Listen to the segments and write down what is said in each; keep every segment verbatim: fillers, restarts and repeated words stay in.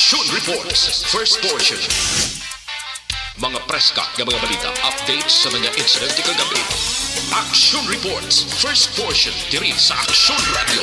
Action Reports, first portion. Mga preska nga mga balita, updates sa mga insidente kagabi. Action Reports, first portion, diri sa Action Radio.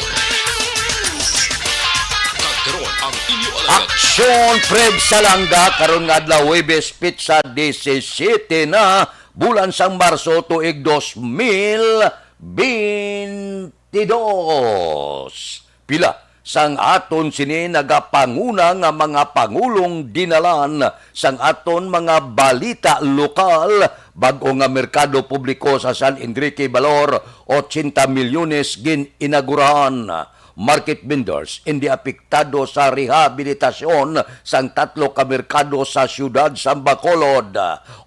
Kag karon ang inyo alagad. Action Fred Salanga, karon nga adlaw, Huwebes, petsa disisete na, bulan sang Marso, tuig dos mil benti dos. Pila sang aton sini nagapanguna nga mga pangulong dinalan sang aton mga balita lokal, bag-o nga merkado publiko sa San Enrique, balor ochenta milyones gin-inagurahan. Market vendors indi apektado sa rehabilitasyon sang tatlo ka merkado sa siyudad sang Bacolod.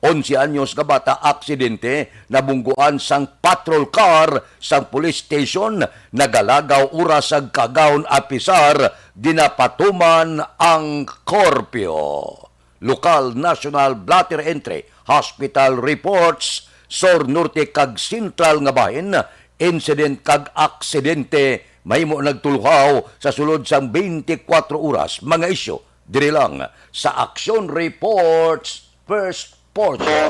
Onse anyos nga bata aksidente, nabungguan sang patrol car sang police station, nagalagaw oras sang kagahon apisar ginapatuman ang korpyo. Lokal, national, blotter entry, hospital reports, sur, norte kag sentral nga bahin, incident kag aksidente mahimo nagtuluhaw sa sulod sang twenty-four oras, mga isyu diri lang sa Action Reports First Portion.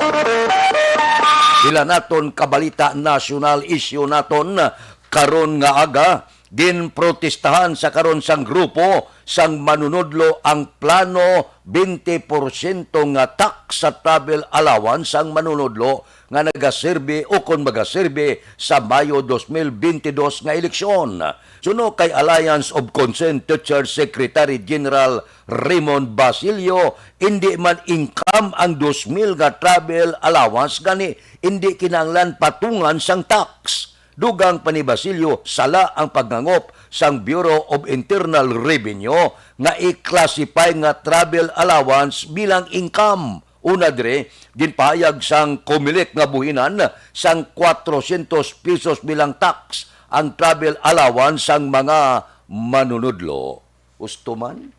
Pila naton kabalita, national issue naton karon nga aga, ginprotestahan sa karon sang grupo sang manunodlo ang plano twenty porsyento nga tax sa travel allowance sang manunodlo nga nagaserbi o kon magaserbi sa Mayo dos mil bentidós nga eleksyon. Suno kay Alliance of Concerned Teachers Secretary General Raymond Basilio, indi man income ang dos mil nga travel allowance, gani indi kinahanglan patungan sang tax. Dugang pa ni Basilio, sala ang paghangop sang Bureau of Internal Revenue nga i-classify nga travel allowance bilang income. Una diri, ginpahayag sang Comelec nga buhinan sang kwatrocientos pesos bilang tax ang travel allowance sang mga manunodlo. Husto man,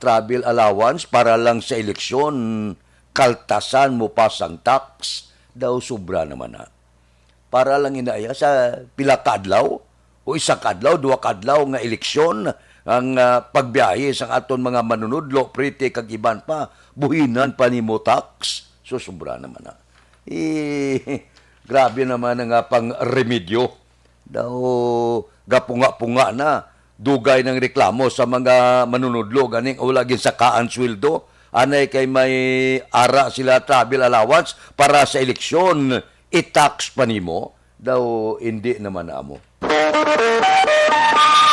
travel allowance para lang sa eleksyon, kaltasan mo pa sang tax, daw sobra naman na. Para lang inaya sa pila ka adlaw, o isa ka adlaw, duha ka adlaw nga eleksyon, ang, ah, pagbiyahe sang aton mga manunodlo, prete kag iban pa, buhinan pa nimo tax, so sobra naman na. Eh, grabe naman nga pang remedyo. Daw gapunga-punga na, dugay nang reklamo sa mga manunodlo ganing wala ginsakaan sweldo. Anay kay may ara sila travel allowance para sa eleksyon, i-tax pa nimo? Daw hindi naman amo.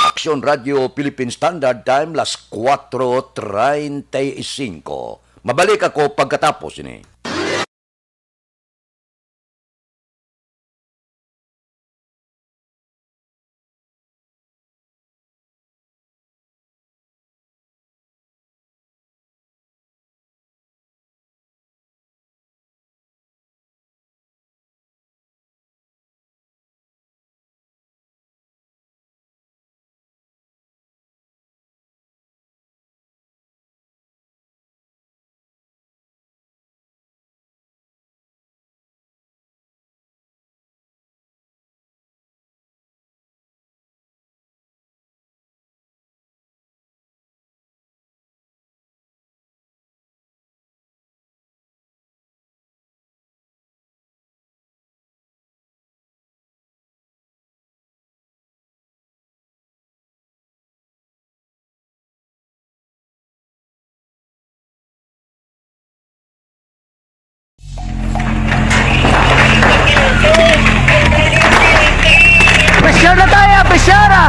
Action Radio Philippine Standard Time, las kuwatro treinta y cinco. Mabalik ako pagkatapos ini. Pressure na tayo, pressure ah!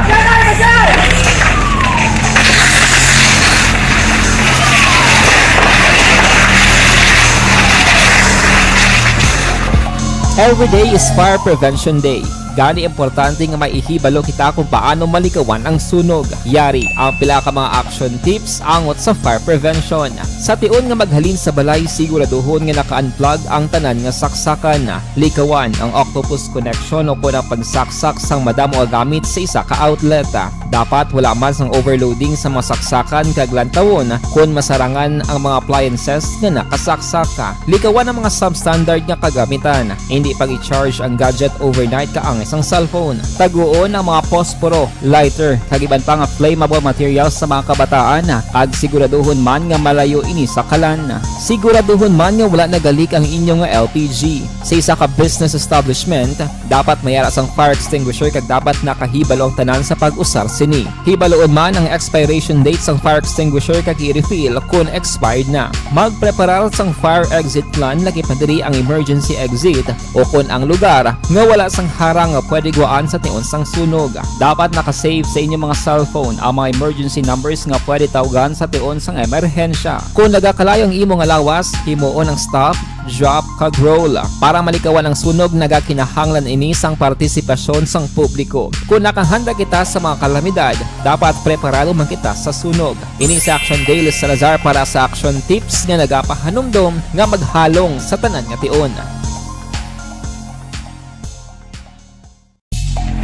Every day is Fire Prevention Day. Gani, importante nga maihibalo kita kung paano maligawan ang sunog. Yari ang pila ka mga action tips angot sa fire prevention. Sa tion nga maghalin sa balay, siguraduhon nga naka-unplug ang tanan nga saksakan. Likawan ang octopus connection o kon ang pagsaksak sang madamo nga gamit sa isa ka outlet. Dapat wala man sang overloading sa mga saksakan kag lantawon kon masarangan ang mga appliances nga nakasaksak. Likawan ang mga substandard nga kagamitan. Indi pag-i-charge ang gadget overnight kaangay sang cellphone. Taguon ang mga posporo, lighter, kag iban pa nga flammable materials sa mga kabataan, kag siguraduhon man nga malayo ini sa kalan. Siguraduhon man nga wala nagalik ang inyo nga L P G. Sa isa ka business establishment, dapat may ara sang fire extinguisher kag dapat nakahibalo ang tanan sa pag-usar sini. Hibaloon man ang expiration date sang fire extinguisher kag i-refill kon expired na. Magpreparar sang fire exit plan, lakip na diri ang emergency exit, o kon ang lugar nga wala sang harang nga pwede guwaan sa tion sang sunog. Dapat naka-save sa inyong mga cellphone ang mga emergency numbers nga pwede tawgan sa tion sang emerhensya. Kon nagakalayo ang imo nga lawas, himuon ang stop, drop, kag roll. Para malikawan ang sunog, nagakinahanglan ini sang partisipasyon sang publiko. Kon nakahanda kita sa mga kalamidad, dapat preparado man kita sa sunog. Ini si Action Dale Salazar para sa Action Tips nga nagapahanumdom nga maghalong sa tanan nga tion.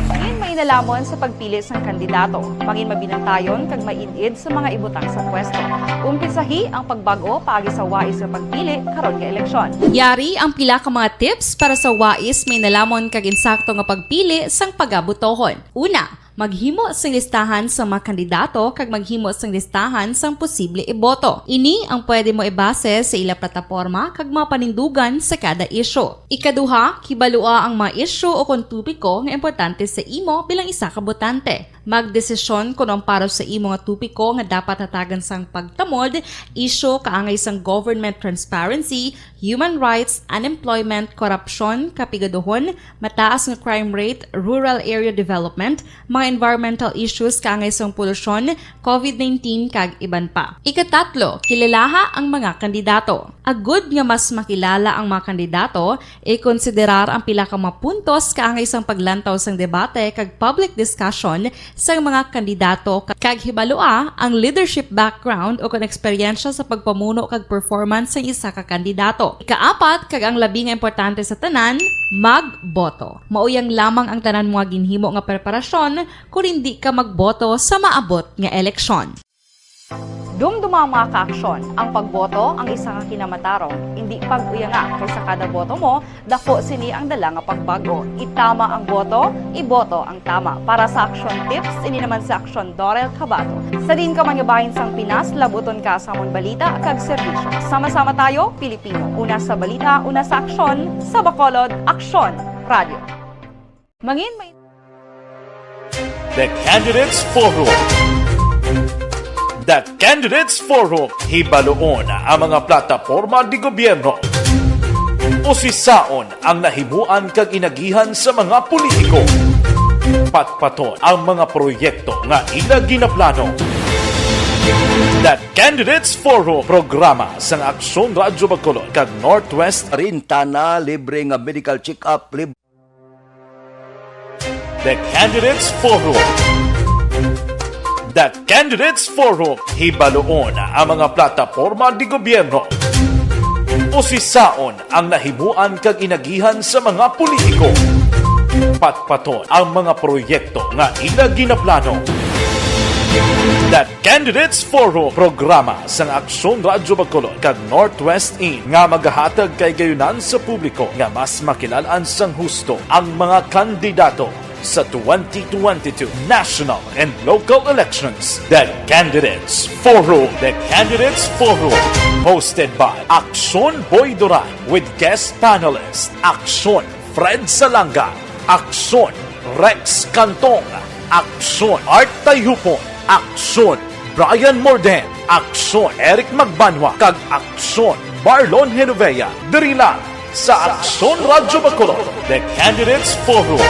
Mangin mainalamon sa pagpili sang kandidato. Mangin mabinantayon kag maid-id sa mga ibutang sa pwesto. Umpisahi ang pagbag-o paagi sa wais nga pagpili karon nga eleksyon. Yari ang pila ka mga tips para sa wais, mainalamon kag insakto nga pagpili sang pagabotohon. Una, maghimo sing listahan sa mga kandidato kag maghimo sing listahan sang posible iboto. Ini ang pwede mo ibase sa ila plataporma kag mga panindugan sa kada isyu. Ikaduha, kibalua ang mga isyu o kon topiko nga importante sa imo bilang isa ka botante. Magdesisyon kon ang para sa imo nga topiko nga dapat hatagan sang pagtamod, isyu kaangay sang government transparency, human rights, unemployment, korupsyon, kapigaduhon, mataas nga crime rate, rural area development, mga environmental issues kaangay sang polusyon, covid nineteen, kag iban pa. Ikatatlo, kilalaha ang mga kandidato. Agud nga mas makilala ang mga kandidato, ikonsiderar ang pila ka mga puntos kaangay sang paglantaw sang debate kag public discussion sang mga kandidato, kag hibalua ang leadership background o kon eksperyensya sa pagpamuno kag performance sang isa ka kandidato. Ikaapat, kag ang labi nga importante sa tanan, magboto. Mauyang lamang ang tanan mo nga ginhimo nga preparasyon kon indi ka magboto sa maabot nga eleksyon. Dumduma ang mga kaaksyon. Ang pagboto ang isa ka kinamatarong. Indi pag-uyanga, kay sa kada boto mo, dako sini ang dala nga pagbag-o. Itama ang boto, iboto ang tama. Para sa Action Tips, ini naman si Action Dorel Cabato. Sa diin ka man nga bahin sang Pinas, labuton ka sa amon balita kag serbisyo. Sama-sama tayo, Pilipino. Una sa balita, una sa aksyon, sa Bacolod, Aksyon Radio. Mangin may The Candidates Forum. The Candidates Forum. Hibaloon ang mga plataporma di gobyerno. Usisaon ang nahimuan kag inagihan sa mga politiko. Patpaton ang mga proyekto nga ila ginaplano. The Candidates Forum, programa sang Aksyon Radyo Bacolod kag Northwest Rintana, libre nga medical check-up, libre. The Candidates Forum. The Candidates Forum, hibaloon ang mga plataporma di gobyerno. Usisaon ang nahimuan kag inagihan sa mga politiko. Patpaton ang mga proyekto nga ila ginaplano. The Candidates Forum, programa sang Aksyon Radyo Bacolod kag Northwest In, nga magahatag kay gayunan sa publiko nga mas makilal-an sang husto ang mga kandidato sa twenty twenty-two national and local elections. The Candidates Forum. The Candidates Forum, hosted by Aksyon Boy Duran with guest panelist Aksyon Fred Salanga, Aksyon Rex Cantong, Aksyon Art Tayhupon, Aksyon Brian Morden, Aksyon Eric Magbanwa, kag Aksyon Marlon Genovea, diri lang sa Aksyon Radyo Bacolod, The Candidates Forum.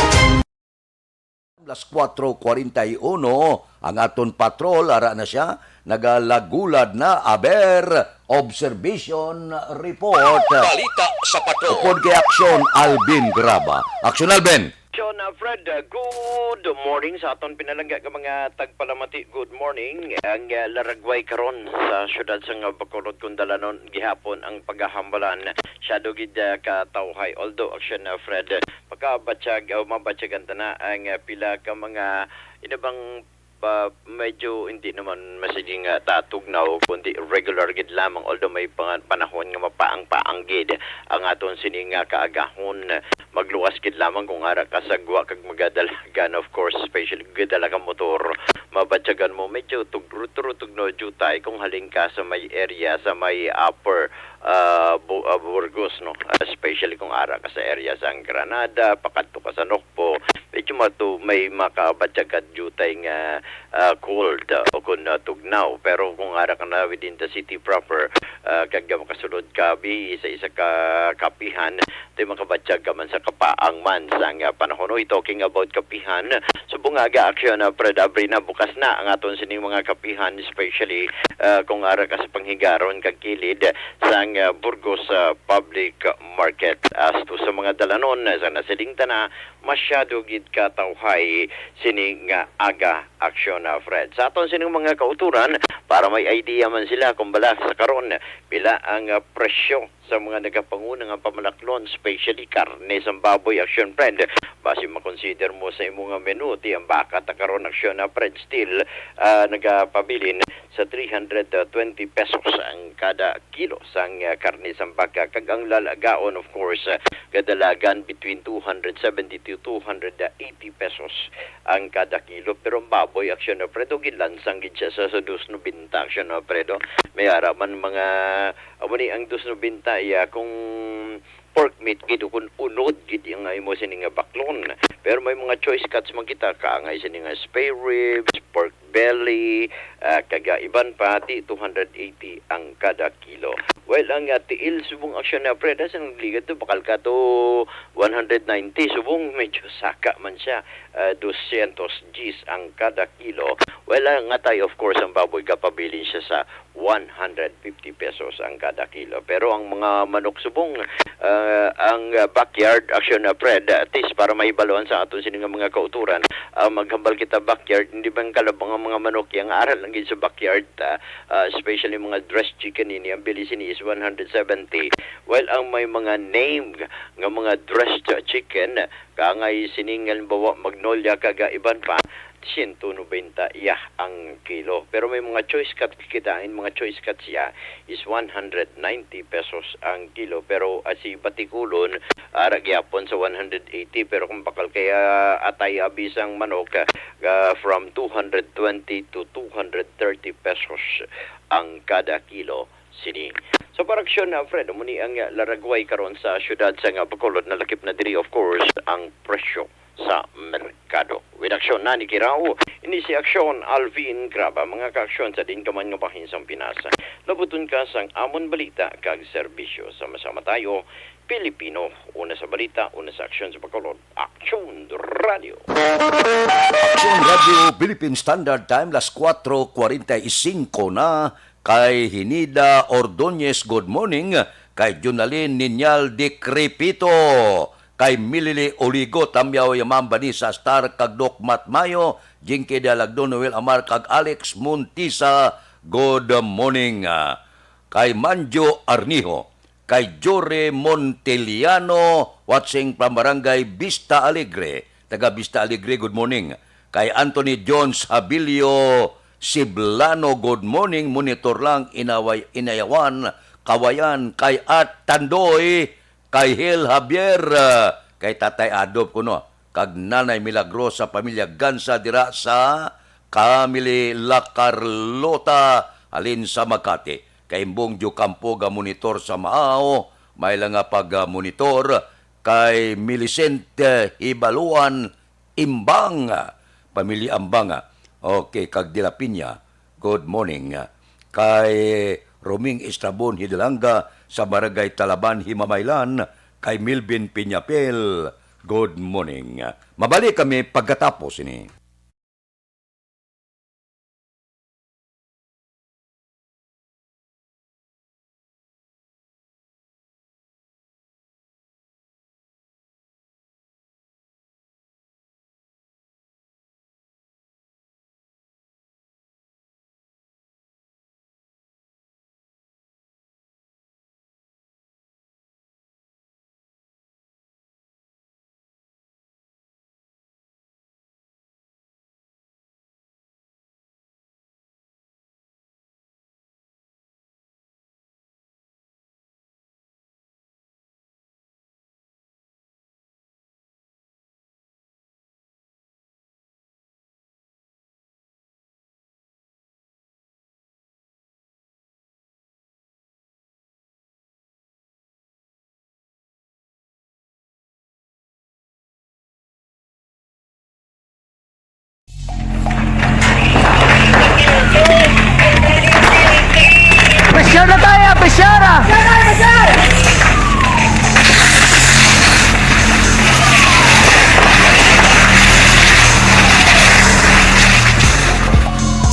Las cuatro cuarenta y uno, ang aton patrol, ara na siya, nagalagulad na, aber, observation report. Balita sa patrol. Upod kay Aksyon, Alvin Graba. Aksyon, Alvin. John, uh, Fred, uh, good morning sa aton pinalangga nga mga tagpalamati. Good morning. Ang, uh, laragway karon sa siyudad sang Bacolod, kung dalanon gihapon ang paghahambalan. Siyado gid, uh, katawhay. Although, action, uh, Fred, makabatyag o mabatyagan ta na ang, uh, pila ka mga inabang pa, medyo hindi naman masiging, ah, tatugnaw, kundi regular gid lamang, although may panga-, panahon nga mapaang-paang gid ang aton sini nga kaagahon. Magluwas gid lamang kung ara ka sa gwa kag magadalagan, of course, especially gadala ka motor, mabatyagan mo medyo tugro-tugro tugnaw jutay kung halin ka sa may area, sa may upper, ah, Bu-, ah, Burgos, no? Especially kung ara ka sa area sa Granada, pakadto ka sa Nocpo, medyo matu-, may makabatyag ka jutay nga, ah, cold, ah, o kun, ah, tugnaw. Pero kung ara ka na within the city proper, ah, kag makasulod ka bi sa isa ka kapihan, di makabatyag ka man sa kapaang man sang, ah, panahon. Uy, talking about kapihan, subong nga aga-aksyon, ah, Fred, abri na, bukas na ang aton sining mga kapihan, especially, ah, kung ara ka sa panghigaron kag kilid sang, ah, Burgos, ah, Public Market. As to sa mga dalanon, sa nasiling ta na, masyado gid ka tawhay sini nga aga-aksyon, ah, Fred. Sa aton sining mga kauturan, para may idea man sila kung bala sa karon, pila ang, ah, presyo sa mga nagapanguna nga pamalaklon, especially karne sang baboy, aksyon, Fred. Basi makonsider mo sa imo nga menu, ti ang baka ta karon, aksyon, ah, Fred, still, ah, nagapabilin sa three hundred twenty pesos ang kada kilo sang, ah, karne sang baka, kag ang lalagaon, of course, ah, kadalagan between two hundred seventy to two hundred eighty pesos ang kada kilo. Pero ang baboy, aksyon, na predo, ginlansang gid siya sa, sa dos nobenta, aksyon, na predo. May ara man mga, amo ni ang dos nobenta, iya, kung pork meat gid o kun unod gid ang imo sini nga baklon. Pero may mga choice cuts man kita, kaangay sini nga spare ribs, pork belly, ah, kag iban pa, ti two hundred eighty ang kada kilo. Well, ang, ah, tiil subong, aksyon, na, Fred, sa nagligad to, bakal ka to one hundred ninety, subong medyo saka man siya, ah, dosyentos diyes ang kada kilo. Well, ang atay, of course, ang baboy, gapabilin siya sa one hundred fifty pesos ang kada kilo. Pero ang mga manok subong, ah, ang, ah, backyard, aksyon, na, Fred, at least para mahibaluan sa aton sini nga mga kauturan, ah, maghambal kita backyard, hindi ba ang kalabang ang mga manok yang aral lang gid sa backyard ta, ah, especially mga dressed chicken ini, ang bili sini is one hundred seventy. While ang may mga name nga mga dressed chicken, kaangay sining, halimbawa, Magnolia kag iban pa, siyento nobenta iya ang kilo. Pero may mga choice cut kita, in mga choice cut siya is one hundred ninety pesos ang kilo. Pero, ah, si Batikulon, ara gyapon sa one hundred eighty. Pero kung bakal kaya atay abi sang manok, ah, from two hundred twenty to two hundred thirty pesos ang kada kilo sini. So, para aksyon, ah, Fred, amo ni ang, ah, laragway karon sa siyudad sang Bacolod. Nalakip na diri, of course, ang presyo sa merkado. With aksyon na ni Kirao, ini si Aksyon Alvin Graba, mga kaaksyon sa din ka man nga bahin sang Pinas. Labuton ka sang amon balita kag serbisyo. Sama-sama tayo, Pilipino, una sa balita, una sa aksyon sa Bacolod. Aksyon Radio. Aksyon Radio Philippine Standard Time, las kuwatro kwarenta y singko na. Kay Hinida Ordonez, good morning. Kay Junalin Ninyal Decrepito. Kay Milili Oligo, Tamyaw Yaman, Vanessa Star, kag Doc Matmayo, Jinky Dalagdo, Noel Amar, kag Alex Montisa, good morning. Kay Manjo Arnijo, kay Jory Monteliano, watching from Barangay Vista Alegre. Taga Vista Alegre, good morning. Kay Anthony Jones Habilio Siblano, good morning. Monitor lang, Inaway, Inayawan, Kawayan, kay At Tandoy, kay Hil Javier, ah, kay Tatay Adop kuno, kag Nanay Milagrosa, pamilya Gansa dira sa Camille La Carlota, halin sa Makati. Kay Imbong Diocampo, ga monitor sa Maaw, may lang nga pag, ah, monitor kay Millicent, eh, Hibaluan Imbang, pamilya Ambang. Okay, kag De La Piña, good morning. Kay Roming Estrabon Hidalanga sa Barangay Talaban, Himamaylan, kay Milvin Piñapel, good morning. Mabalik kami pagkatapos ini.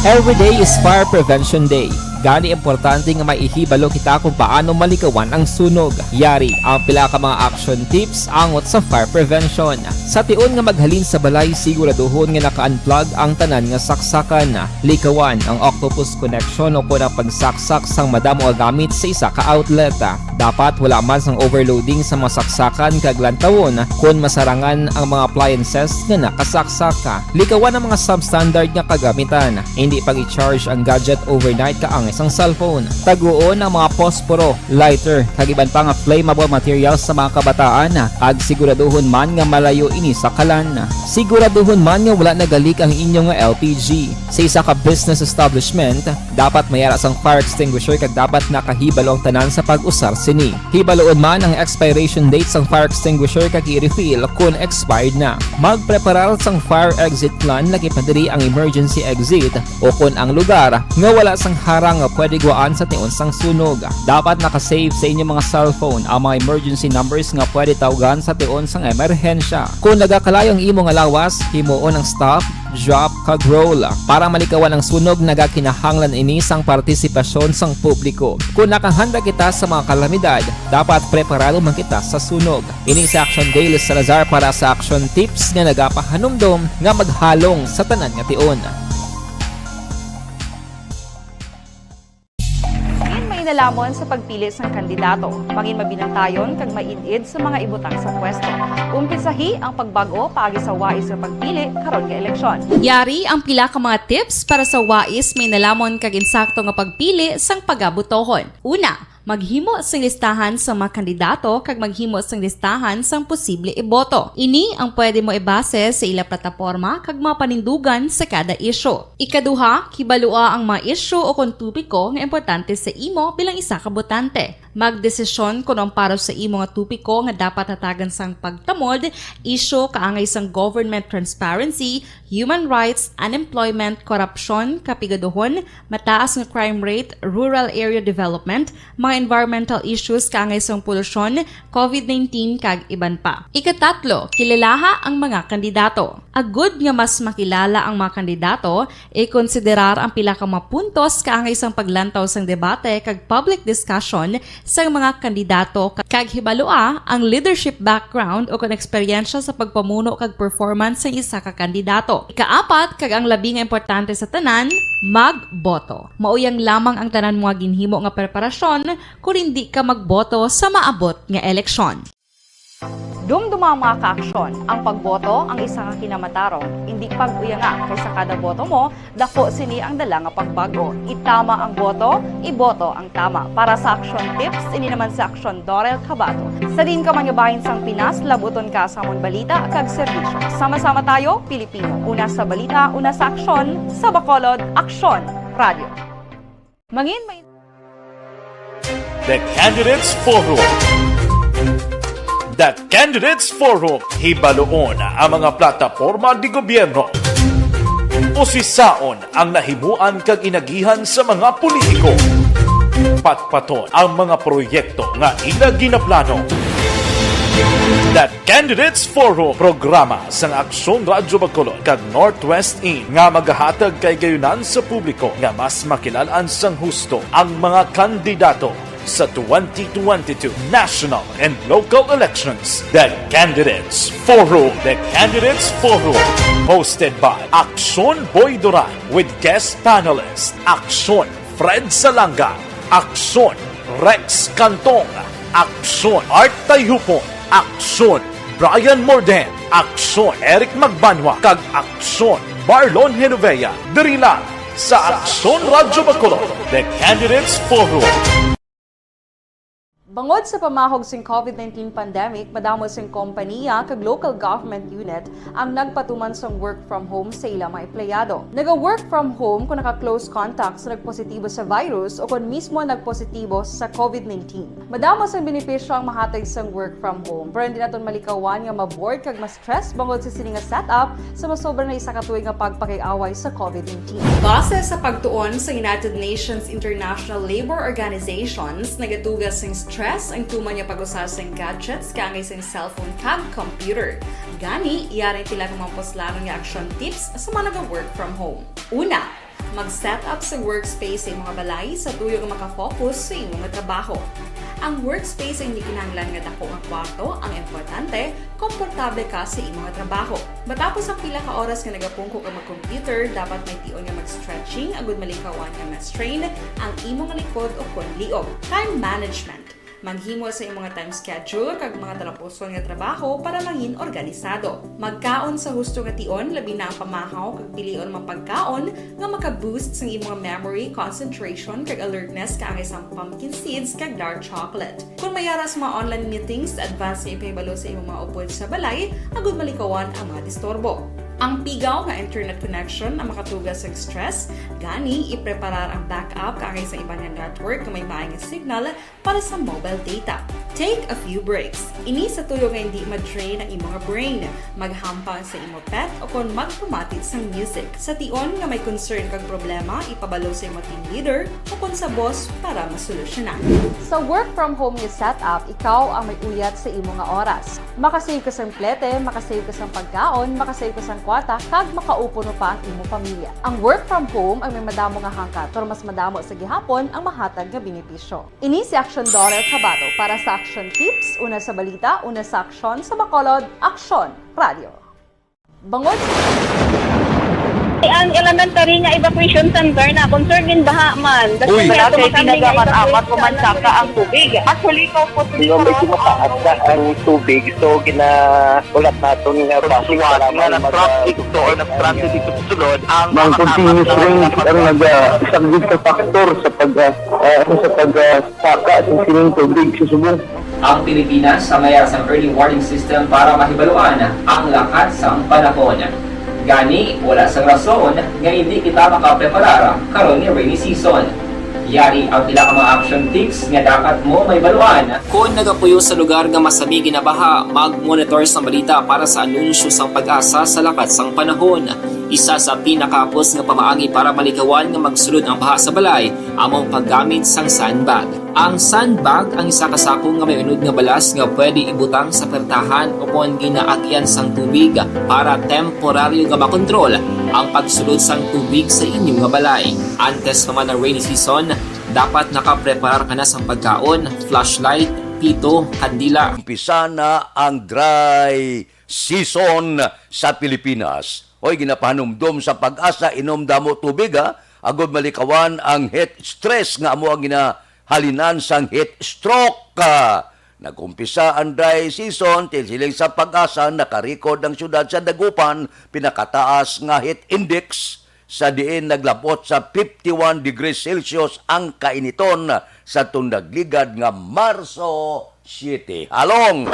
Every day is Fire Prevention Day. Gani, importante nga maihibalo kita kung paano malikawan ang sunog. Yari ang pila ka mga action tips angot sa fire prevention. Sa tion nga maghalin sa balay, siguraduhon nga naka-unplug ang tanan nga saksakan. Likawan ang octopus connection o kon ang pagsaksak sang madamo nga gamit sa isa ka outlet. Dapat wala man sang overloading sa mga saksakan kag lantawon kon masarangan ang mga appliances nga nakasaksak. Likawan ang mga substandard nga kagamitan. Hindi pag-i-charge ang gadget overnight kaangay sang cellphone. Taguon ang mga posporo, lighter, kag iban pa nga flammable materials sa mga kabataan, kag siguraduhon man nga malayo ini sa kalan. Siguraduhon man nga wala nagalik ang inyo nga L P G. Sa isa ka business establishment, dapat may ara sang fire extinguisher kag dapat nakahibalo ang tanan sa pag-usar sini. Hibaloon man ang expiration date sang fire extinguisher kag i-refill kon expired na. Magpreparar sang fire exit plan, lakip na diri ang emergency exit, o kon ang lugar nga wala sang harang nga pwede guwaan sa tion sang sunog. Dapat naka-save sa inyo mga cellphone ang mga emergency numbers nga pwede tawgan sa tion sang emerhensya. Kon nagakalayo ang imo nga lawas, himuon ang stop, drop, kag roll. Para malikawan ang sunog, nagakinahanglan ini sang partisipasyon sang publiko. Kon nakahanda kita sa mga kalamidad, dapat preparado man kita sa sunog. Ini si Action Dale Salazar para sa Action Tips nga nagapahanumdom nga maghalong sa tanan nga tion. Mangin mainalamon sa pagpili sang kandidato. Mangin mabinantayon kag maid-id sa mga ibutang sa pwesto. Umpisahi ang pagbag-o paagi sa wais nga pagpili karon nga eleksyon. Yari ang pila ka mga tips para sa wais, mainalamon kag insakto nga pagpili sang pagabutohon. Una, maghimo sing listahan sa mga kandidato kag maghimo sing listahan sang posible iboto. Ini ang pwede mo ibase sa ila plataporma kag mga panindugan sa kada isyu. Ikaduha, kibalua ang mga isyu o kon topiko nga importante sa imo bilang isa ka botante. Magdesisyon kon ang para sa imo nga topiko nga dapat hatagan sang pagtamod, isyu kaangay sang government transparency, human rights, unemployment, korupsyon, kapigaduhon, mataas nga crime rate, rural area development, mga environmental issues kaangay sang polusyon, covid nineteen, kag iban pa. Ikatatlo, kilalaha ang mga kandidato. Agud nga mas makilala ang mga kandidato, ikonsiderar ang pila ka mga puntos kaangay sang paglantaw sang debate kag public discussion sang mga kandidato, kag hibalua ang leadership background o kon eksperyensya sa pagpamuno kag performance sang isa ka kandidato. Ikaapat, kag ang labi nga importante sa tanan, magboto. Mauyang lamang ang tanan mo nga ginhimo nga preparasyon kon indi ka magboto sa maabot nga eleksyon. Dumduma ang mga kaaksyon. Ang pagboto ang isa ka kinamatarong. Indi pag-uyanga, kay sa kada boto mo, dako sini ang dala nga pagbag-o. Itama ang boto, iboto ang tama. Para sa Action Tips, ini naman si Action Dorel Cabato. Sa diin ka man nga bahin sang Pinas, labuton ka sa amon balita kag serbisyo. Sama-sama tayo, Pilipino. Una sa balita, una sa aksyon, sa Bacolod, Aksyon Radio. Mangin may The Candidates Forum. The Candidates Forum. Hibaluon ang mga plataporma di gobyerno. Usisaon ang nahimuan kag inagihan sa mga politiko. Patpaton ang mga proyekto nga ila ginaplano. The Candidates Forum, programa sang Aksyon Radyo Bacolod kag Northwest In nga magahatag kahigayonan sa publiko nga mas makilal-an sang husto ang mga kandidato sa twenty twenty-two national and local elections. The Candidates Forum. The Candidates Forum, hosted by Aksyon Boy Duran with guest panelist Aksyon Fred Salanga, Aksyon Rex Cantong, Aksyon Art Tayhupon, Aksyon Brian Morden, Aksyon Eric Magbanwa, kag Aksyon Marlon Genovea, diri lang sa Aksyon Radyo Bacolod, The Candidates Forum. Bangod sa pamahog sing covid nineteen pandemic, madamo sing kompaniya kag local government unit ang nagpatuman sang work from home sa ila mga empleyado. Naga-work from home kon naka-close contact sa nagpositibo sa virus o kon mismo nagpositibo sa covid nineteen. Madamo sang benepisyo ang mahatag sang work from home, pero hindi naton malikawan nga ma-bored kag ma-stress bangod sa sini nga setup sa masobra na isa ka tuig nga pagpakig-away sa covid nineteen. Base sa pagtuon sa United Nations International Labour Organizations, nagatuga sing stress ang tuman nga pag-usa sing gadgets kaangay sing cellphone kag computer. Gani, yari ang pila ka mga puslanon nga action tips sa mga naga-work from home. Una, Mag-set up sa workspace sa imong balay sa tuyo nga makafocus sa imong trabaho. Ang workspace ay hindi kinahanglan nga dako nga kwarto. Ang importante, komportable ka sa imong trabaho. Matapos ang pila ka oras nga nagapungko ka mag-computer, dapat may tion nga mag-stretching agud malikawan nga ma-strain ang imong likod o kon liog. Time management. Maghimo sa imong time schedule kag mga talapuson nga trabaho para mangin organisado. Magkaon sa husto nga tion, labi na ang pamahaw kag pilion nga mga pagkaon nga maka-boost sang imong memory, concentration, kag alertness, kaangay sang pumpkin seeds kag dark chocolate. Kung may ara sa mga online meetings, advance nga ipahibalo sa imong mga upod sa balay agud malikawan ang mga disturbo. Ang pigaw nga internet connection ang makatuga sa stress, gani ipreparar ang backup kaangay sa iban nga network nga may maay nga signal para sa mobile data. Take a few breaks. Ini sa tuyo nga hindi ma-drain ang imong brain. Maghampang sa imo pet o kon magpamati sang music. Sa tion nga may concern kag problema, ipabalo sa imo team leader o kon sa boss para masolusyonan. Sa work from home nga setup, ikaw ang may uyat sa imo nga oras. Makasave ka sang plete, makasave ka sang pagkaon, makasave ka sang kwarta, kag makaupo pa ang imo pamilya. Ang work from home ang may madamo nga hangkat, pero mas madamo sa gihapon ang mahatag nga benepisyo. Ini si Action Daughter Kabato para sa Action Tips, una sa balita, una sa aksyon, sa Bacolod, Aksyon Radio. Bangod Ang elementary nga evacuation center na concern in baha man. Uy. Wala kay ginagaman amat ko man saka ang tubig. Actually, ikaw po, medyo mataas na ang tubig, so gina-, ulat naton nga traffic nga nag-traffic to or nag-traffic ito sulod ang mga continuous rain ang nag-, ah, isang big factor sa pag, ah, ah, ano, sa pag, ah, saka sa sining tubig sa subong. Ang Pilipinas sa mayar sang early warning system para mahibaluan ang lakat sang panahon. Gani, wala sang rason nga hindi kita makapreparar karon nga rainy season. Yari ang pila ka mga action tips nga dapat mo mahibaluan. Kon nagapuyo sa lugar nga masami ginabaha, mag-monitor sang balita para sa anunsyo sang PAGASA sa lakat sang panahon. Isa sa pinakahapos nga pamaagi para malikawan nga magsulod ang baha sa balay amo ang paggamit sang sandbag. Ang sandbag ang isa ka sako nga may unod nga balas nga pwede ibutang sa pertahan o kon ginaagyan sang tubig para temporaryo nga makontrol ang pagsulod sang tubig sa inyo nga balay. Antes pa man ang rainy season, dapat nakapreparar ka na sang pagkaon, flashlight, pito, kandila. Umpisa na ang dry season sa Pilipinas. Hoy, ginapahanumdom sa PAGASA, inom damo tubig, ha, agud malikawan ang heat stress nga amo ang ginahalinan sang heat stroke. Nag-umpisa ang dry season, siling sa PAGASA, nakarecord ang siyudad sa Dagupan pinakataas nga heat index sa diin naglabot sa fifty-one degrees Celsius ang kainiton sa tong nagligad nga Marso siyete. Along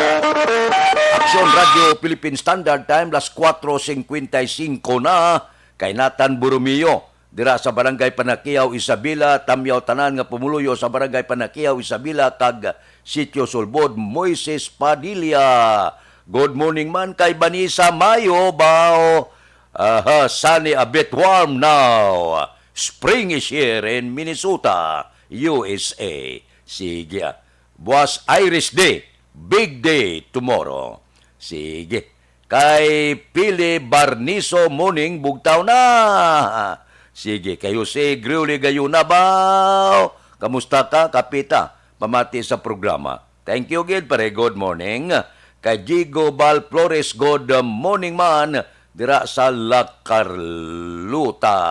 Aksyon Radio Philippine Standard Time, las kuwatro singkwenta y singko na, kay Nathan Borromeo dira sa Barangay Panakiaw, Isabela. Tamyaw tanan nga pumuluyo sa Barangay Panakiaw, Isabela, kag Sitio Sulbod, Moises Padilla. Good morning man kay Vanessa Mayo, bao. Aha, sunny, a bit warm now. Spring is here in Minnesota, U S A. Sige, ah. Buwas Irish Day, big day tomorrow. Sige. Kay Pili Barniso, morning, bugtaw na. Sige, kay Jose Griuli Gayuna, bao. Kamusta ka, kapita? Pamati sa programa. Thank you gid, pare. Good morning. Kay Jigo Bal Flores, good morning man, dira sa La Carlota.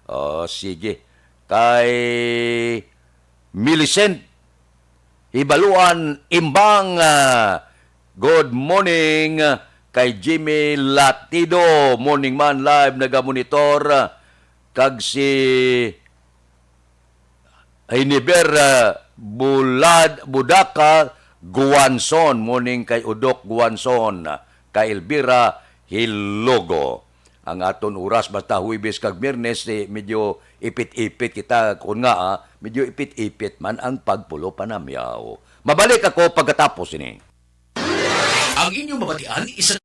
Oh, sige. Kay Millicent Hibaluan Imbang, ah, good morning. Kay Jimmy Latido, morning man, live nagamonitor. Kag si Hiniber, ah, Bulad-, Budaka Guanzon, morning kay Udok Guanzon, kay Elvira Hilogo. Ang aton oras basta Huwebes kag Biyernes, eh, medyo ipit-ipit kita, kun nga, ah, medyo ipit-ipit man ang pagpulo panamyaw. Mabalik ako pagkatapos ini. Ang inyong mabatian, isa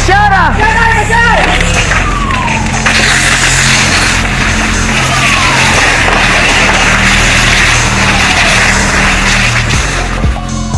Sara!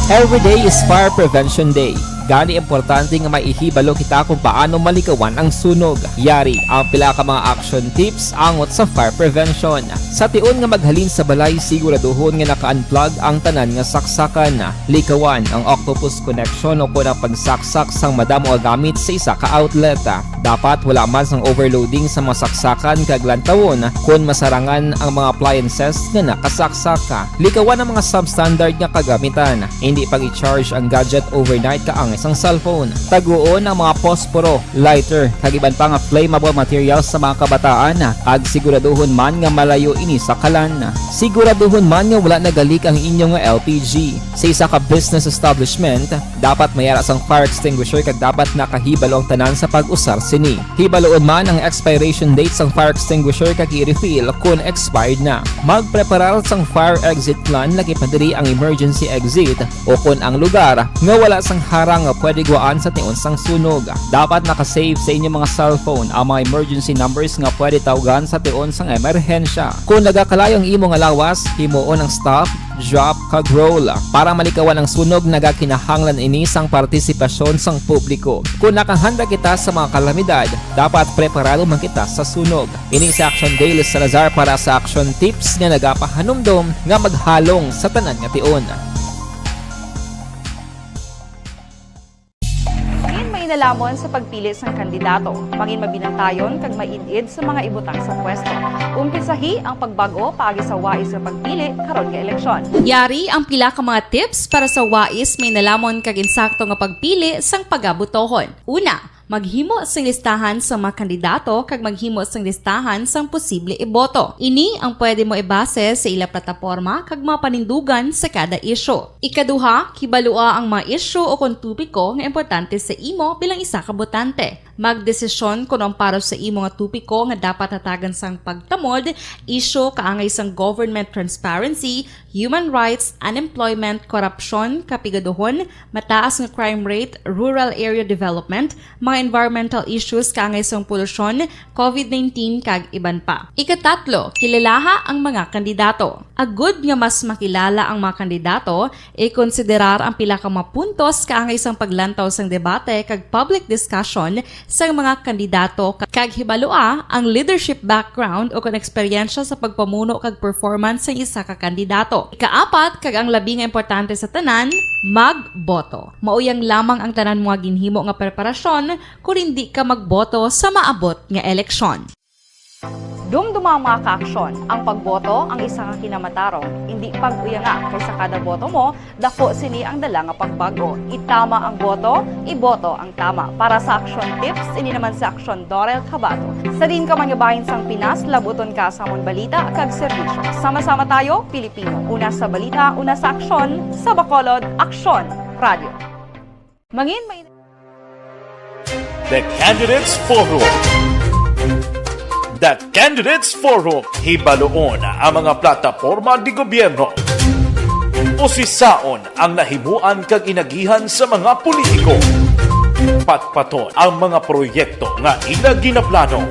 Every day is Fire Prevention Day. Gani, importante nga maihibalo kita kung paano malikawan ang sunog. Yari ang pila ka mga action tips angot sa fire prevention. Sa tion nga maghalin sa balay, siguraduhon nga naka-unplug ang tanan nga saksakan. Likawan ang octopus connection o kon ang pagsaksak sang madamo nga gamit sa isa ka outlet. Dapat wala man sang overloading sa mga saksakan kag lantawon kon masarangan ang mga appliances nga nakasaksak. Likawan ang mga substandard nga kagamitan. Hindi pag-i-charge ang gadget overnight kaangay sang cellphone. Taguon ang mga posporo, lighter, kag iban pa nga flammable materials sa mga kabataan, kag siguraduhon man nga malayo ini sa kalan. Siguraduhon man nga wala nagalik ang inyo nga L P G. Sa isa ka business establishment, dapat may ara sang fire extinguisher kag dapat nakahibalo ang tanan sa pag-usar sini. Hibaluon man ang expiration date sang fire extinguisher kag i-refill kon expired na. Magpreparar sang fire exit plan, lakip na diri ang emergency exit o kon ang lugar nga wala sang harang nga pwede guwaan sa tion sang sunog. Dapat naka-save sa inyo mga cellphone ang mga emergency numbers nga pwede tawgan sa tion sang emerhensya. Kon nagakalayo ang imo nga lawas, himuon ang stop, drop, kag roll. Para malikawan ang sunog, nagakinahanglan ini sang partisipasyon sang publiko. Kon nakahanda kita sa mga kalamidad, dapat preparado man kita sa sunog. Ini si Action Dale Salazar para sa Action Tips nga nagapahanumdom nga maghalong sa tanan nga tion. Mangin mainalamon sa pagpili sang kandidato. Mangin mabinantayon kag maid-id sa mga ibutang sa pwesto. Umpisahi ang pagbag-o paagi sa wais nga pagpili karon nga eleksyon. Yari ang pila ka mga tips para sa wais, mainalamon kag insakto nga pagpili sang pagabotohon. Una, maghimo sing listahan sa mga kandidato kag maghimo sing listahan sang posible iboto. Ini ang pwede mo ibase sa ila plataporma kag mga panindugan sa kada isyu. Ikaduha, kibalua ang mga isyu o kon topiko nga importante sa imo bilang isa ka botante. Magdesisyon kon ang para sa imo nga topiko nga dapat hatagan sang pagtamod, isyu kaangay sang government transparency, human rights, unemployment, korupsyon, kapigaduhon, mataas nga crime rate, rural area development, mga environmental issues kaangay sang polusyon, covid nineteen, kag iban pa. Ikatatlo, kilalaha ang mga kandidato. Agud nga mas makilala ang mga kandidato, ikonsiderar ang pila ka mga puntos kaangay sang paglantaw sang debate kag public discussion sang mga kandidato, kag hibalua ang leadership background o kon eksperyensya sa pagpamuno kag performance sang isa ka kandidato. Ikaapat, kag ang labi nga importante sa tanan, magboto. Mao yang lamang ang tanan mo nga ginhimo nga preparasyon kon indi ka magboto sa maabot nga eleksyon. Dumduma ang mga kaaksyon. Ang pagboto ang isa ka kinamatarong. Indi pag-uyanga, kay sa kada boto mo, dako sini ang dala nga pagbag-o. Itama ang boto, iboto ang tama. Para sa Action Tips, ini naman si Action Dorel Cabato. Sa diin ka man nga bahin sang Pinas, labuton ka sa amon balita kag serbisyo. Sama-sama tayo, Pilipino. Una sa balita, una sa aksyon, sa Bacolod, Aksyon Radio. Mangin may The Candidates Forum. The Candidates Forum. Hibaluon ang mga plataporma di gobyerno. Usisaon ang nahimuan kag inagihan sa mga politiko. Patpaton ang mga proyekto nga ila ginaplano.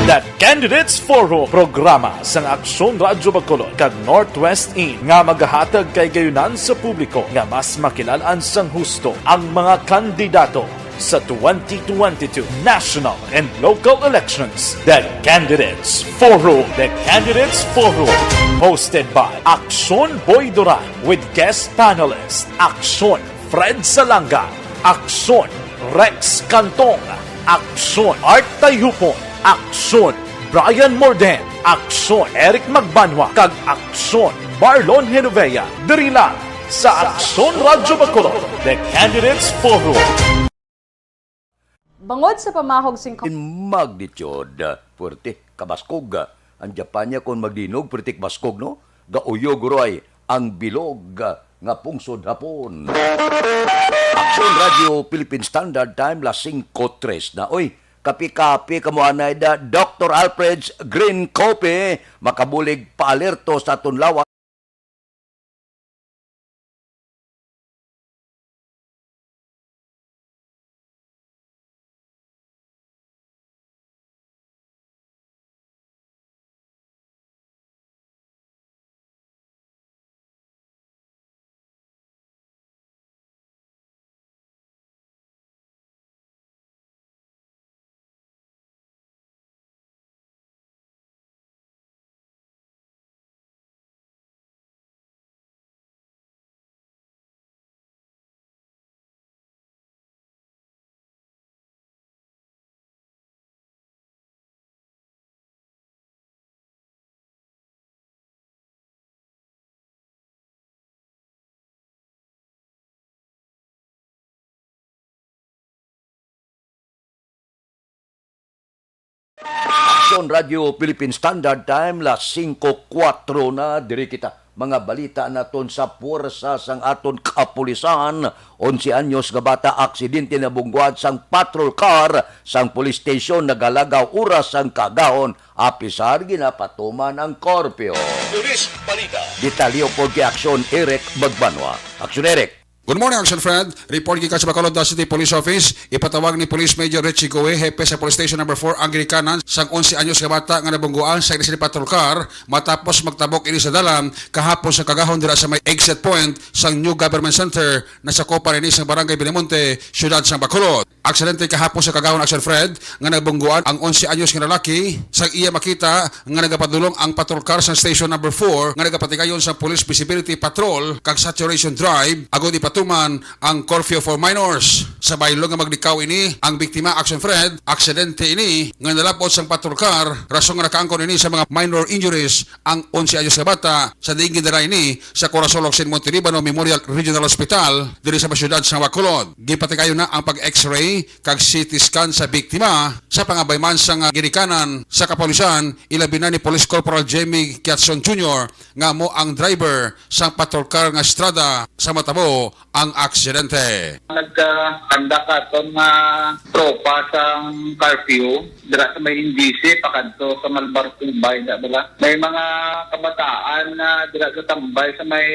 The Candidates Forum, programa sang Aksyon Radyo Bacolod kag Northwest In nga magahatag kahigayonan sa publiko nga mas makilalaan sang husto ang mga kandidato sa twenty twenty-two national and local elections. The Candidates Forum. The Candidates Forum, hosted by Aksyon Boy Duran with guest panelist Aksyon Fred Salanga, Aksyon Rex Cantong, Aksyon Art Tayupon, Aksyon Brian Morden, Aksyon Eric Magbanwa, kag Aksyon Marlon Genovea, diri lang sa Aksyon Radyo Bacolod, The Candidates Forum. Bangod sa pamahog sing In magnitude, puwerte kabaskog. Ang Japan niya kon magdinog, puwerte kabaskog, no? Gauyog uroy ang bilog nga pungsod hapon. Aksyon Radio Philippine Standard Time, las singko tres na. Oy, kapi-kapi kamo anay da, Doctor Alfred's Green Coffee, makabulig paalerto sa aton lawas. Radyo Philippine Standard Time, las singko kuwatro na, diri kita. Mga balita naton sa puwersa sang aton kapulisan. Onse anyos nga bata, aksidente, nabungguan sang patrol car sang police station, nagalagaw oras sang kaagahon, apisar ginapatuman ang curfew. Police Balita. Detalye pod kay Aksyon Eric Magbanwa. Aksyon, Eric. Good morning, Action Friend. Report gikan sa Bacolod City Police Office. Ipatawag ni Police Major Richie Goe, hepe sa Police Station Number four, ang ginikanan sang onse anyos nga bata nga nabungguan sa ini sini patrol car matapos magtabok ini sa dalan kahapon sa kaagahon dira sa may exit point sang New Government Center, nasakupan ini sang Barangay Villamonte, siyudad sang Bacolod. Aksidente kahapon sa kaagahon, Action Fred, nga nabungguan ang onse anyos nga lalaki sang iya makita nga nagapadulong ang patrol car sa Station Number four nga nagapatigayon sa Police Visibility Patrol kag Saturation Drive agud ipatuman ang curfew for minors. Sa baylo nga maglikaw ini ang biktima, Action Fred, aksidente ini nga nalab-ot sang patrol car, rason nga nakaangkon ini sa mga minor injuries ang onse anyos nga bata, sa diin gindala ini sa Corazon Locsin Montelibano Memorial Regional Hospital diri sa syudad sa Bacolod. Ginpatigayon na ang pag-X-ray kag C T scan sa biktima sa pangabay man sang ginikanan sa kapulisan, ilabi na ni Police Corporal Jemmy Kiatson Junior nga amo ang driver sang patrol car nga Strada sa matabo ang aksidente. Nagkandakot aton nga tropa sang curfew dira sa may N G C pakadto sa Malbar Cumbay, da bala. May mga kabataan na dira sa tambay sa may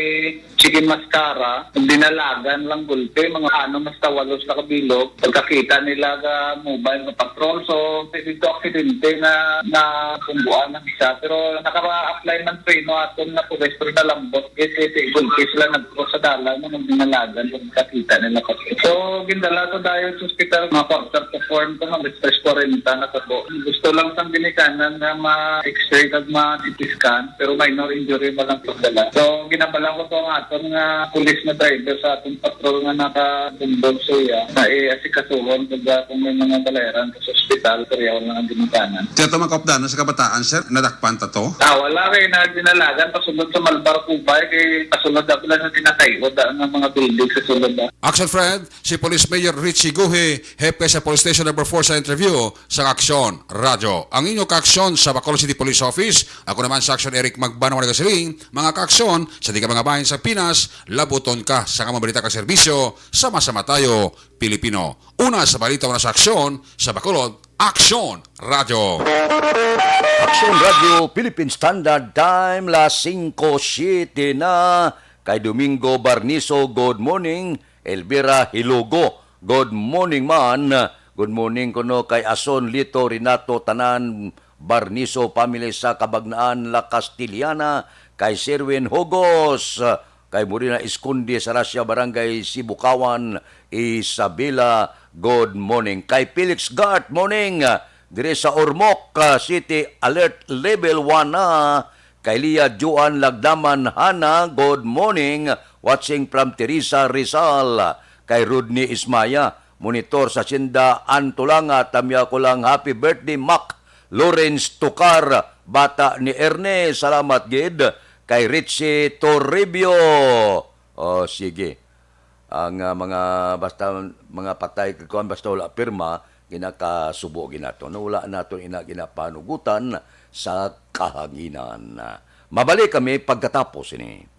Chicken Mascara, dinalagan lang gulpe, mga ano, mas tawalos na kabilog. Pagkakita nila ga mobile nga patrol, so dito aksidente na nabungguan ang isa. Pero nakapa-apply man preno aton na pulis, pero nalambot. Kasi gulpe sila nagkross sa dalan, nang dinalagan, pagkakita nila pa. So, gindala ko dayon sa ospital, mga quarter to four, ito, mga tres kwarenta na kabo. Gusto lang sang ginikanan nga ma-X-ray kag ma-C T scan, pero minor injury pa lang pagdala. So, ginabala ko to ang aton nga pulis nga driver sa aton patrol nga nakabumbog sa iya, na i-asikasuhon pag, ah, kung may mga balairan sa ospital, pero yaw lang ang ginikanan. Kaya to, mga kaupdanan sa kabataan, sir, nadakpan ta to? Ah, wala kay na dinalagan pasulod sa Malbar Cumbay, kay pasulod na pala na tinatay, wala nga mga building sa sulod, ah. Action Friend, si Police Mayor Richie Guhe, hepe sa Police Station Number four sa interview sa Aksyon Radyo. Ang inyo kaaksyon sa Bacolod City Police Office, ako naman sa Aksyon Eric Magbanwa nagasiling, mga kaaksyon sa di ka mga bahin sa Pinas, labuton ka sa mga balita kag serbisyo, sama-sama tayo, Pilipino. Una sa balita, una sa aksyon, sa Bacolod, Aksyon Radyo. Aksyon Radyo, Philippine Standard Time, las singko siyete na. Kay Domingo Barniso, good morning. Elvira Hilugo, good morning man. Good morning kuno kay Ason Lito Renato, tanan Barniso family sa Cabagnaan, La Castellana, kay Sherwin Hugos, kay Morina Esconde sa Russia, Barangay Sibukawan, Isabela, good morning. Kay Felix Gart, morning. Diri sa Ormoc, ah, City, alert level one na. Kay Lia Joan Lagdaman Hana, good morning. Watching from Teresa, Rizal. Kay Rodney Ismaya, monitor sa Sinda Antulanga, tamya ko lang, happy birthday, Mac Lawrence Tukar, bata ni Erne, salamat gid. Kay Richie Toribio. Oh, sige. Ang, ah, mga, basta mga patay kag kuan, basta wala pirma, ginakasubo ginato. No, wala nato ina ginapanugutan sa kahanginan. Mabalik kami pagkatapos ini.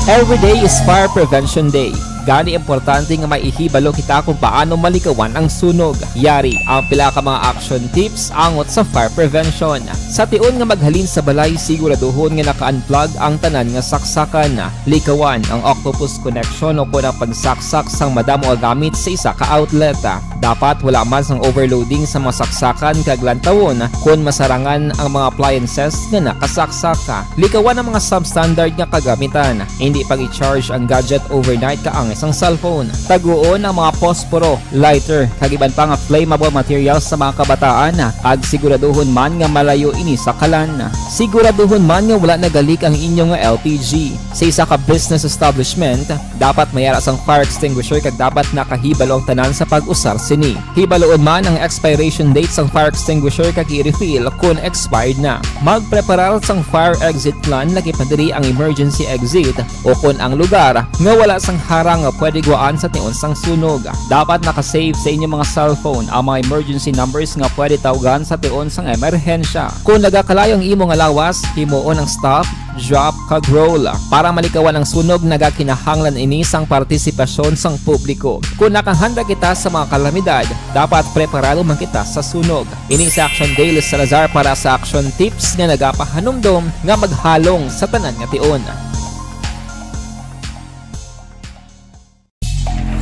Every day is Fire Prevention Day. Gani, importante nga maihibalo kita kung paano malikawan ang sunog. Yari ang pila ka mga action tips angot sa fire prevention. Sa tion nga maghalin sa balay, siguraduhon nga naka-unplug ang tanan nga saksakan. Likawan ang octopus connection o kon ang pagsaksak sang madamo nga gamit sa isa ka outlet. Dapat wala man sang overloading sa mga saksakan kag lantawon kon masarangan ang mga appliances nga nakasaksak. Likawan ang mga substandard nga kagamitan. Hindi pag-i-charge ang gadget overnight kaangay sang cellphone. Taguon ang mga posporo, lighter, kag iban pa nga flammable materials sa mga kabataan, kag siguraduhon man nga malayo ini sa kalan. Siguraduhon man nga wala nagalik ang inyo nga L P G. Sa isa ka business establishment, dapat may ara sang fire extinguisher kag dapat nakahibalo ang tanan sa pag-usar sini. Hibaloon man ang expiration date sang fire extinguisher kag i-refill kon expired na. Magpreparar sang fire exit plan, lakip na diri ang emergency exit, o kon ang lugar nga wala sang harang nga pwede guwaan sa tion sang sunog. Dapat naka-save sa inyo mga cellphone ang mga emergency numbers nga pwede tawgan sa tion sang emerhensya. Kon nagakalayo ang imo nga lawas, himuon ang stop, drop, kag roll. Para malikawan ang sunog, nagakinahanglan ini sang partisipasyon sang publiko. Kon nakahanda kita sa mga kalamidad, dapat preparado man kita sa sunog. Ini si Action Dale Salazar para sa Action Tips nga nagapahanumdom nga maghalong sa tanan nga tion.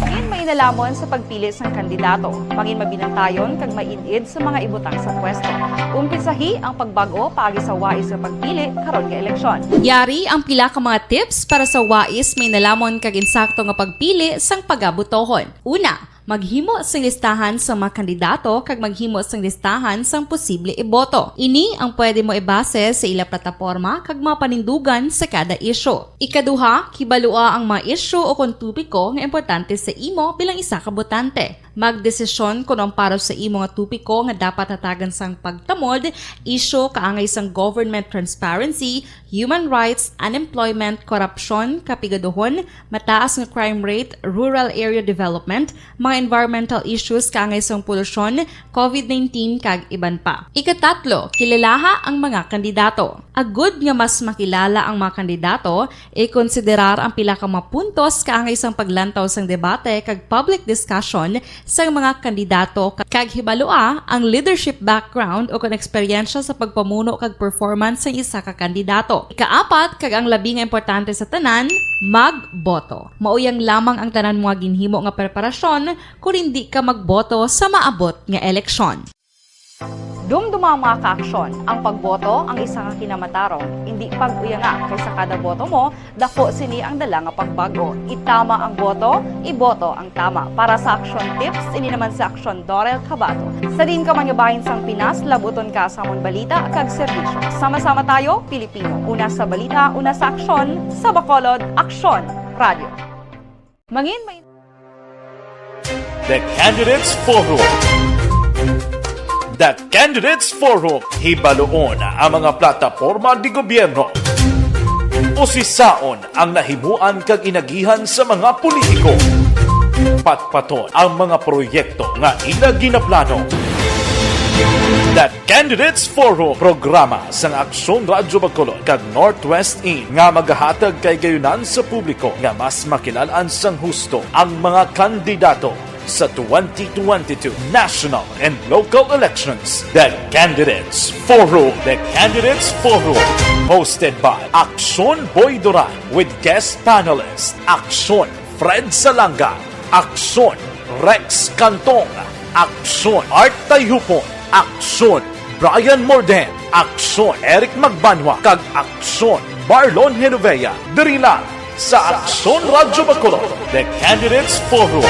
Mangin mainalomon sa pagpili sang kandidato. Mangin mabinantayon kag maid-id sa mga ibutang sa pwesto. Umpisahi ang pagbag-o paagi sa wais nga pagpili karon nga eleksyon. Yari ang pila ka mga tips para sa wais, mainalomon kag insakto nga pagpili sang pagabotohon. Una, maghimo sing listahan sa mga kandidato kag maghimo sing listahan sang posible iboto. Ini ang pwede mo ibase sa ila plataporma kag mga panindugan sa kada isyu. Ikaduha, kibalua ang mga isyu o kon topiko nga importante sa imo bilang isa ka botante. Magdesisyon kon ang para sa imo nga topiko nga dapat hatagan sang pagtamod, isyu kaangay sang government transparency, human rights, unemployment, korupsyon, kapigaduhon, mataas nga crime rate, rural area development, mga environmental issues kaangay sang polusyon, covid nineteen, kag iban pa. Ikatatlo, kilalaha ang mga kandidato. Agud nga mas makilala ang mga kandidato, ikonsiderar ang pila ka mga puntos kaangay sang paglantaw sang debate kag public discussion sang mga kandidato, kag hibalua ang leadership background o kon eksperyensya sa pagpamuno kag performance sang isa ka kandidato. Ikaapat, kag ang labi nga importante sa tanan, magboto. Mauyang lamang ang tanan mo nga ginhimo nga preparasyon kon indi ka magboto sa maabot nga eleksyon. Dumduma ang mga kaaksyon. Ang pagboto ang isa ka kinamatarong. Indi pag-uyanga, kay sa kada boto mo, dako sini ang dala nga pagbag-o. Itama ang boto, iboto ang tama. Para sa Action Tips, ini naman si Action Dorel Cabato. Sa diin ka man nga bahin sang Pinas, labuton ka sa amon balita kag serbisyo. Sama-sama tayo, Pilipino. Una sa balita, una sa aksyon, sa Bacolod, Aksyon Radio. Mangin may The Candidates Forum. The Candidates Forum. Hibaluon ang mga plataporma di gobyerno. Usisaon ang nahimuan kag inagihan sa mga politiko. Patpaton ang mga proyekto nga ila ginaplano. The Candidates Forum, programa sang Aksyon Radyo Bacolod kag Northwest In nga magahatag kahigayonan sa publiko nga mas makilal-an sang husto ang mga kandidato sa twenty twenty-two national and local elections. The Candidates Forum. The Candidates Forum, hosted by Aksyon Boy Duran with guest panelist Aksyon Fred Salanga, Aksyon Rex Cantong, Aksyon Art Tayhupon, Aksyon Brian Morden, Aksyon Eric Magbanwa, kag Aksyon Marlon Genovea. Diri lang sa Aksyon Radyo Bacolod, The Candidates Forum.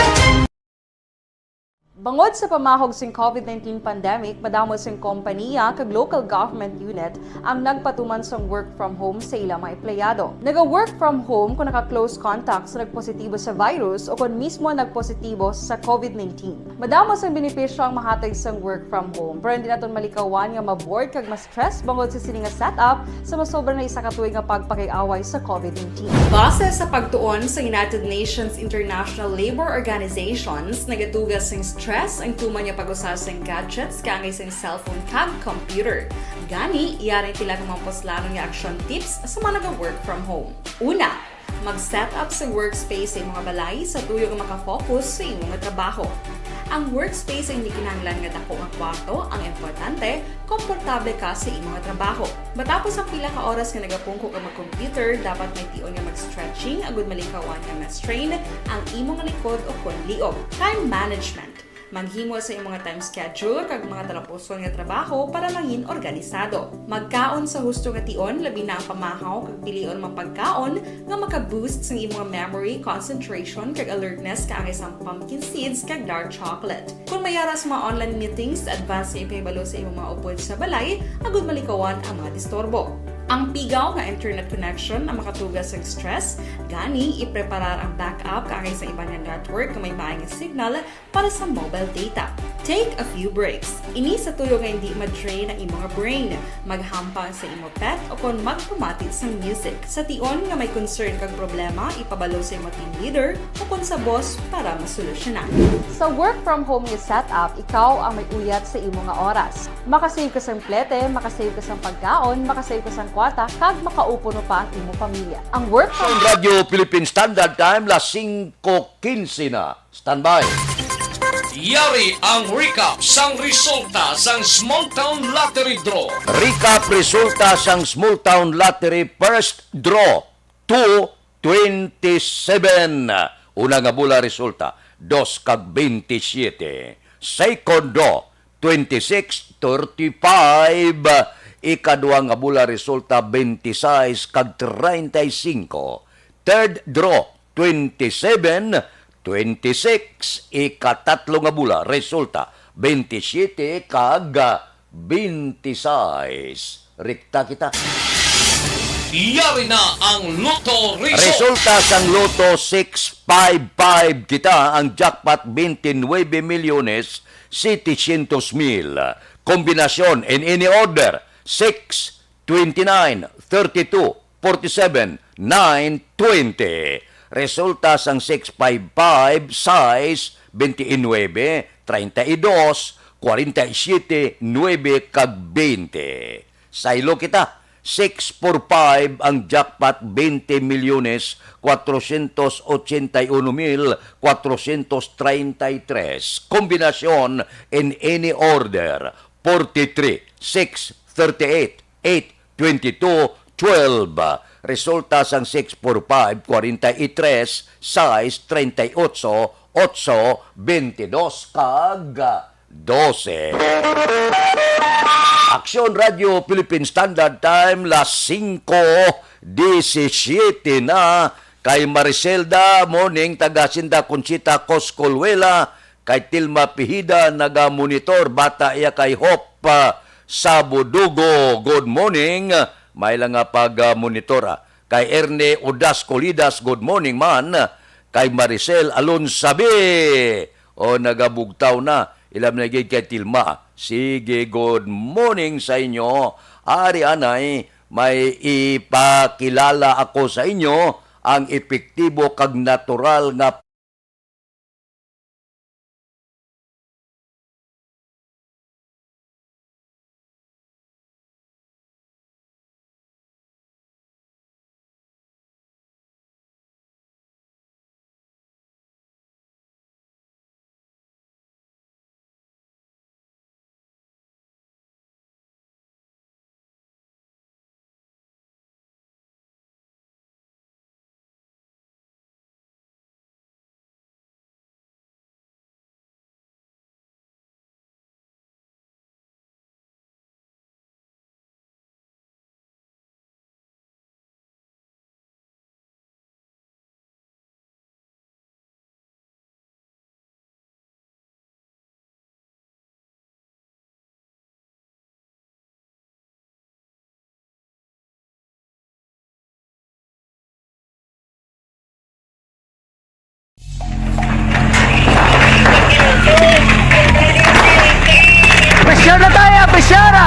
Bangod sa pamahog sing covid nineteen pandemic, madamo sing kompaniya kag local government unit ang nagpatuman sang work from home sa ila mga empleyado. Naga-work from home kon naka-close contact sa nagpositibo sa virus o kon mismo nagpositibo sa covid nineteen. Madamo sang benepisyo ang mahatag sang work from home, pero hindi naton malikawan nga ma-bored kag ma-stress bangod sa sini nga setup sa masobra na isa ka tuig nga pagpakig-away sa covid nineteen. Base sa pagtuon sa United Nations International Labour Organizations, nagadugang sing stress ang tuman nga pag-usa sing gadgets kaangay sing cellphone kag computer. Gani, yari ang pila ka mga puslanon nga action tips sa mga naga-work from home. Una, Mag-set up sa workspace sa imong balay sa tuyo nga makafocus sa imong trabaho. Ang workspace ay hindi kinahanglan nga dako nga kwarto. Ang importante, komportable ka sa imong trabaho. Matapos ang pila ka oras nga nagapungko ka mag-computer, dapat may tion nga mag-stretching agud malikawan nga ma-strain ang imong likod o kon liog. Time management. Maghimo sa imong time schedule kag mga talapuson nga trabaho para mangin organisado. Magkaon sa husto nga tion, labi na ang pamahaw kag pilion mga pagkaon nga maka-boost sang imong memory, concentration, kag alertness, kaangay sang pumpkin seeds kag dark chocolate. Kung may ara sa mga online meetings, advance nga ipahibalo sa imong mga upod sa balay agud malikawan ang mga disturbo. Ang pigaw nga internet connection ang makatuga sa stress, gani ipreparar ang backup kaangay sa iban nga network nga may maayong signal para sa mobile data. Take a few breaks. Ini sa tuyo nga hindi ma-drain ang imong brain. Maghampang sa imo pet o kon magpamati sang music. Sa tion nga may concern kag problema, ipabalo sa imo team leader o kon sa boss para masolusyonan. Sa work from home nga setup, ikaw ang may uyat sa imo nga oras. Makasave ka sang plete, makasave ka sang pagkaon, makasave ka sang kwarta, kag makaupuno pa ang imo pamilya. Ang work from Radyo Philippine Standard Time, las singko quince na. Standby. Yari ang recap sang resulta sang Small Town Lottery Draw. Recap resulta sang Small Town Lottery First Draw two twenty-seven. Una nga bola resulta, dos kag bentisiete. Second Draw, twenty-six, thirty-five. Ikadua nga bola resulta, twenty-six kag treinta y cinco. Third Draw, twenty-seven, twenty-six, ikatatlo nga bola, resulta, twenty-siete kag twenty-six. Rekta kita. Yari na ang Lotto Result. Resulta sang Lotto six five five kita, ang jackpot twenty-nine milyones setecientos mil. Kombinasyon in any order, six, twenty-nine, thirty-two, forty-seven, nine, twenty. Resulta sang six five five, sais, twenty-nine, treinta y dos, cuarenta y siete, nuebe, kag twenty. Saylo kita, six four five ang jackpot, twenty milyones, cuatrocientos ochenta y uno mil, cuatrocientos treinta y tres. Kombinasyon in any order, forty-three, six, thirty-eight, eight, twenty-two, twelve. Resulta sang six four five, forty-three, sais, treinta y ocho, ocho, veintidós, kag dose. Aksyon Radyo Philippine Standard Time, las singko disisiete na. Kay Mariselda Moning, taga Hacienda Conchita, Coscolwela, kay Tilma Pihida naga-monitor, bata iya kay Hope, ah, Sabudugo. Good morning. May lang nga pag, ah, monitor, ah. Kay Erne Odas Colidas, good morning man. Kay Maricel Alonsabi, o, nagabugtaw na. Ila man lagi kay Tilma. Sige, good morning sa inyo. Ari anay, may ipakilala ako sa inyo ang epektibo kag natural nga Pressure na tayo, pressure na!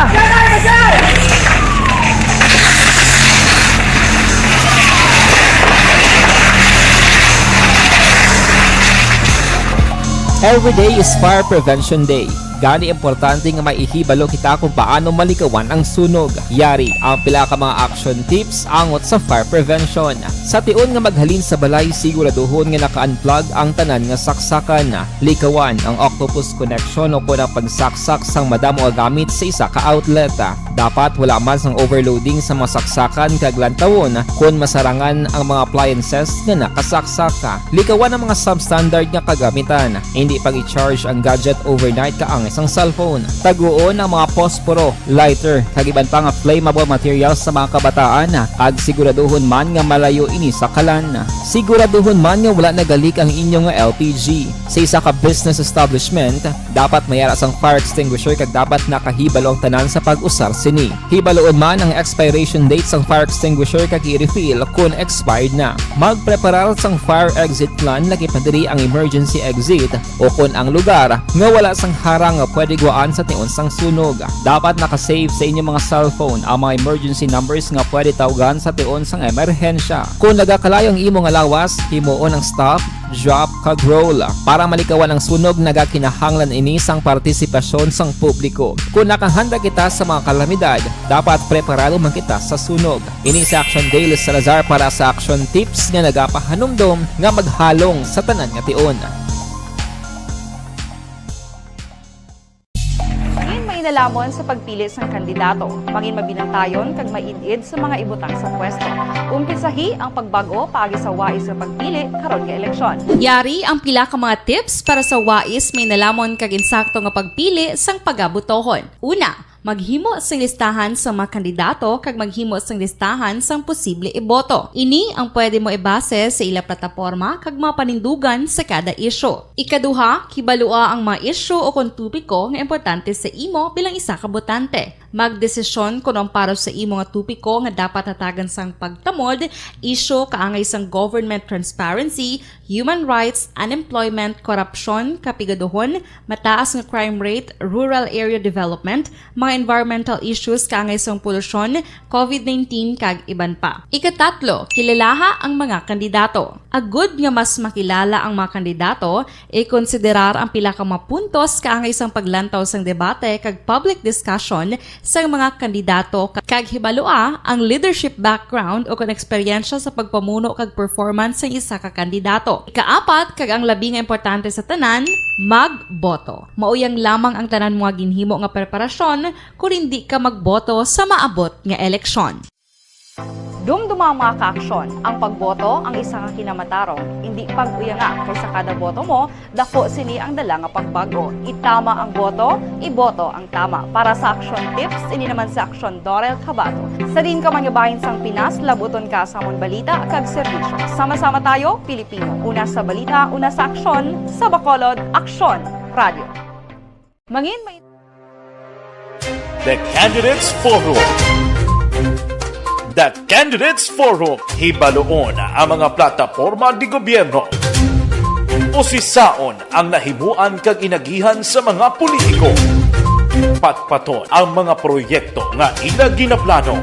Every day is Fire Prevention Day. Gani, importante nga maihibalo kita kung paano malikawan ang sunog. Yari ang pila ka mga action tips angot sa fire prevention. Sa tion nga maghalin sa balay, siguraduhon nga naka-unplug ang tanan nga saksakan. Likawan ang octopus connection o kon ang pagsaksak sang madamo nga gamit sa isa ka outlet. Dapat wala man sang overloading sa mga saksakan kag lantawon kon masarangan ang mga appliances nga nakasaksak. Likawan ang mga substandard nga kagamitan. Hindi pag-i-charge ang gadget overnight kaangay sang cellphone. Taguon ang mga posporo, lighter, kag iban pa nga flammable materials sa mga kabataan, kag siguraduhon man nga malayo ini sa kalan. Siguraduhon man nga wala nagalik ang inyo nga L P G. Sa isa ka business establishment, dapat may ara sang fire extinguisher kag dapat nakahibalo ang tanan sa pag-usar sini. Hibaluon man ang expiration date sang fire extinguisher kag i-refill kon expired na. Magpreparar sang fire exit plan, lakip na diri ang emergency exit o kon ang lugar nga wala sang harang nga pwede gwaan sa tion sang sunog. Dapat naka-save sa inyo mga cellphone ang mga emergency numbers nga pwede tawgan sa tion sang emerhensya. Kon nagakalayo ang imo nga lawas, himuon ang stop, drop, kag roll. Para malikawan ang sunog, nagakinahanglan ini sang partisipasyon sang publiko. Kon nakahanda kita sa mga kalamidad, dapat preparado man kita sa sunog. Ini si Action Dale Salazar para sa Action Tips nga nagapahanumdom nga maghalong sa tanan nga tion. Mangin mainalamon sa pagpili sang kandidato. Mangin mabinantayon kag maid-id sa mga ibutang sa pwesto. Umpisahi ang pagbag-o paagi sa wais nga pagpili karon nga eleksyon. Yari ang pila ka mga tips para sa wais, mainalamon kag insakto nga pagpili sang pagabotohon. Una, maghimo sing listahan sa mga kandidato kag maghimo sing listahan sang posible iboto. Ini ang pwede mo ibase sa ila plataporma kag mga panindugan sa kada isyu. Ikaduha, kibalua ang mga isyu o kon topiko nga importante sa imo bilang isa ka botante. Magdesisyon kon ang para sa imo nga topiko nga dapat hatagan sang pagtamod, isyu kaangay sang government transparency, human rights, unemployment, korupsyon, kapigaduhon, mataas nga crime rate, rural area development, mga environmental issues kaangay sang polusyon, covid nineteen, kag iban pa. Ikatatlo, kilalaha ang mga kandidato. Agud nga mas makilala ang mga kandidato, ikonsiderar ang pila ka mga puntos kaangay sang paglantaw sang debate kag public discussion sang mga kandidato, ka-, kag hibalua ang leadership background o kon eksperyensya sa pagpamuno kag performance sang isa ka kandidato. Ikaapat, kag ang labi nga importante sa tanan, magboto. Mao yang lamang ang tanan mo nga ginhimo nga preparasyon kon indi ka magboto sa maabot nga eleksyon. Dumduma ang mga kaaksyon. Ang pagboto ang isa ka kinamatarong. Indi pag-uyanga, kay sa kada boto mo, dako sini ang dala nga pagbag-o. Itama ang boto, iboto ang tama. Para sa Action Tips, ini naman si Action Dorel Cabato. Sa diin ka man nga bahin sang Pinas, labuton ka sa amon balita kag serbisyo. Sama-sama tayo, Pilipino. Una sa balita, una sa aksyon, sa Bacolod, Aksyon Radio. Mangin may The Candidates Forum. The Candidates Forum, hibaluon ang mga plataporma di gobyerno. Usisaon ang nahimuan kag inagihan sa mga politiko. Patpaton ang mga proyekto nga ila ginaplano.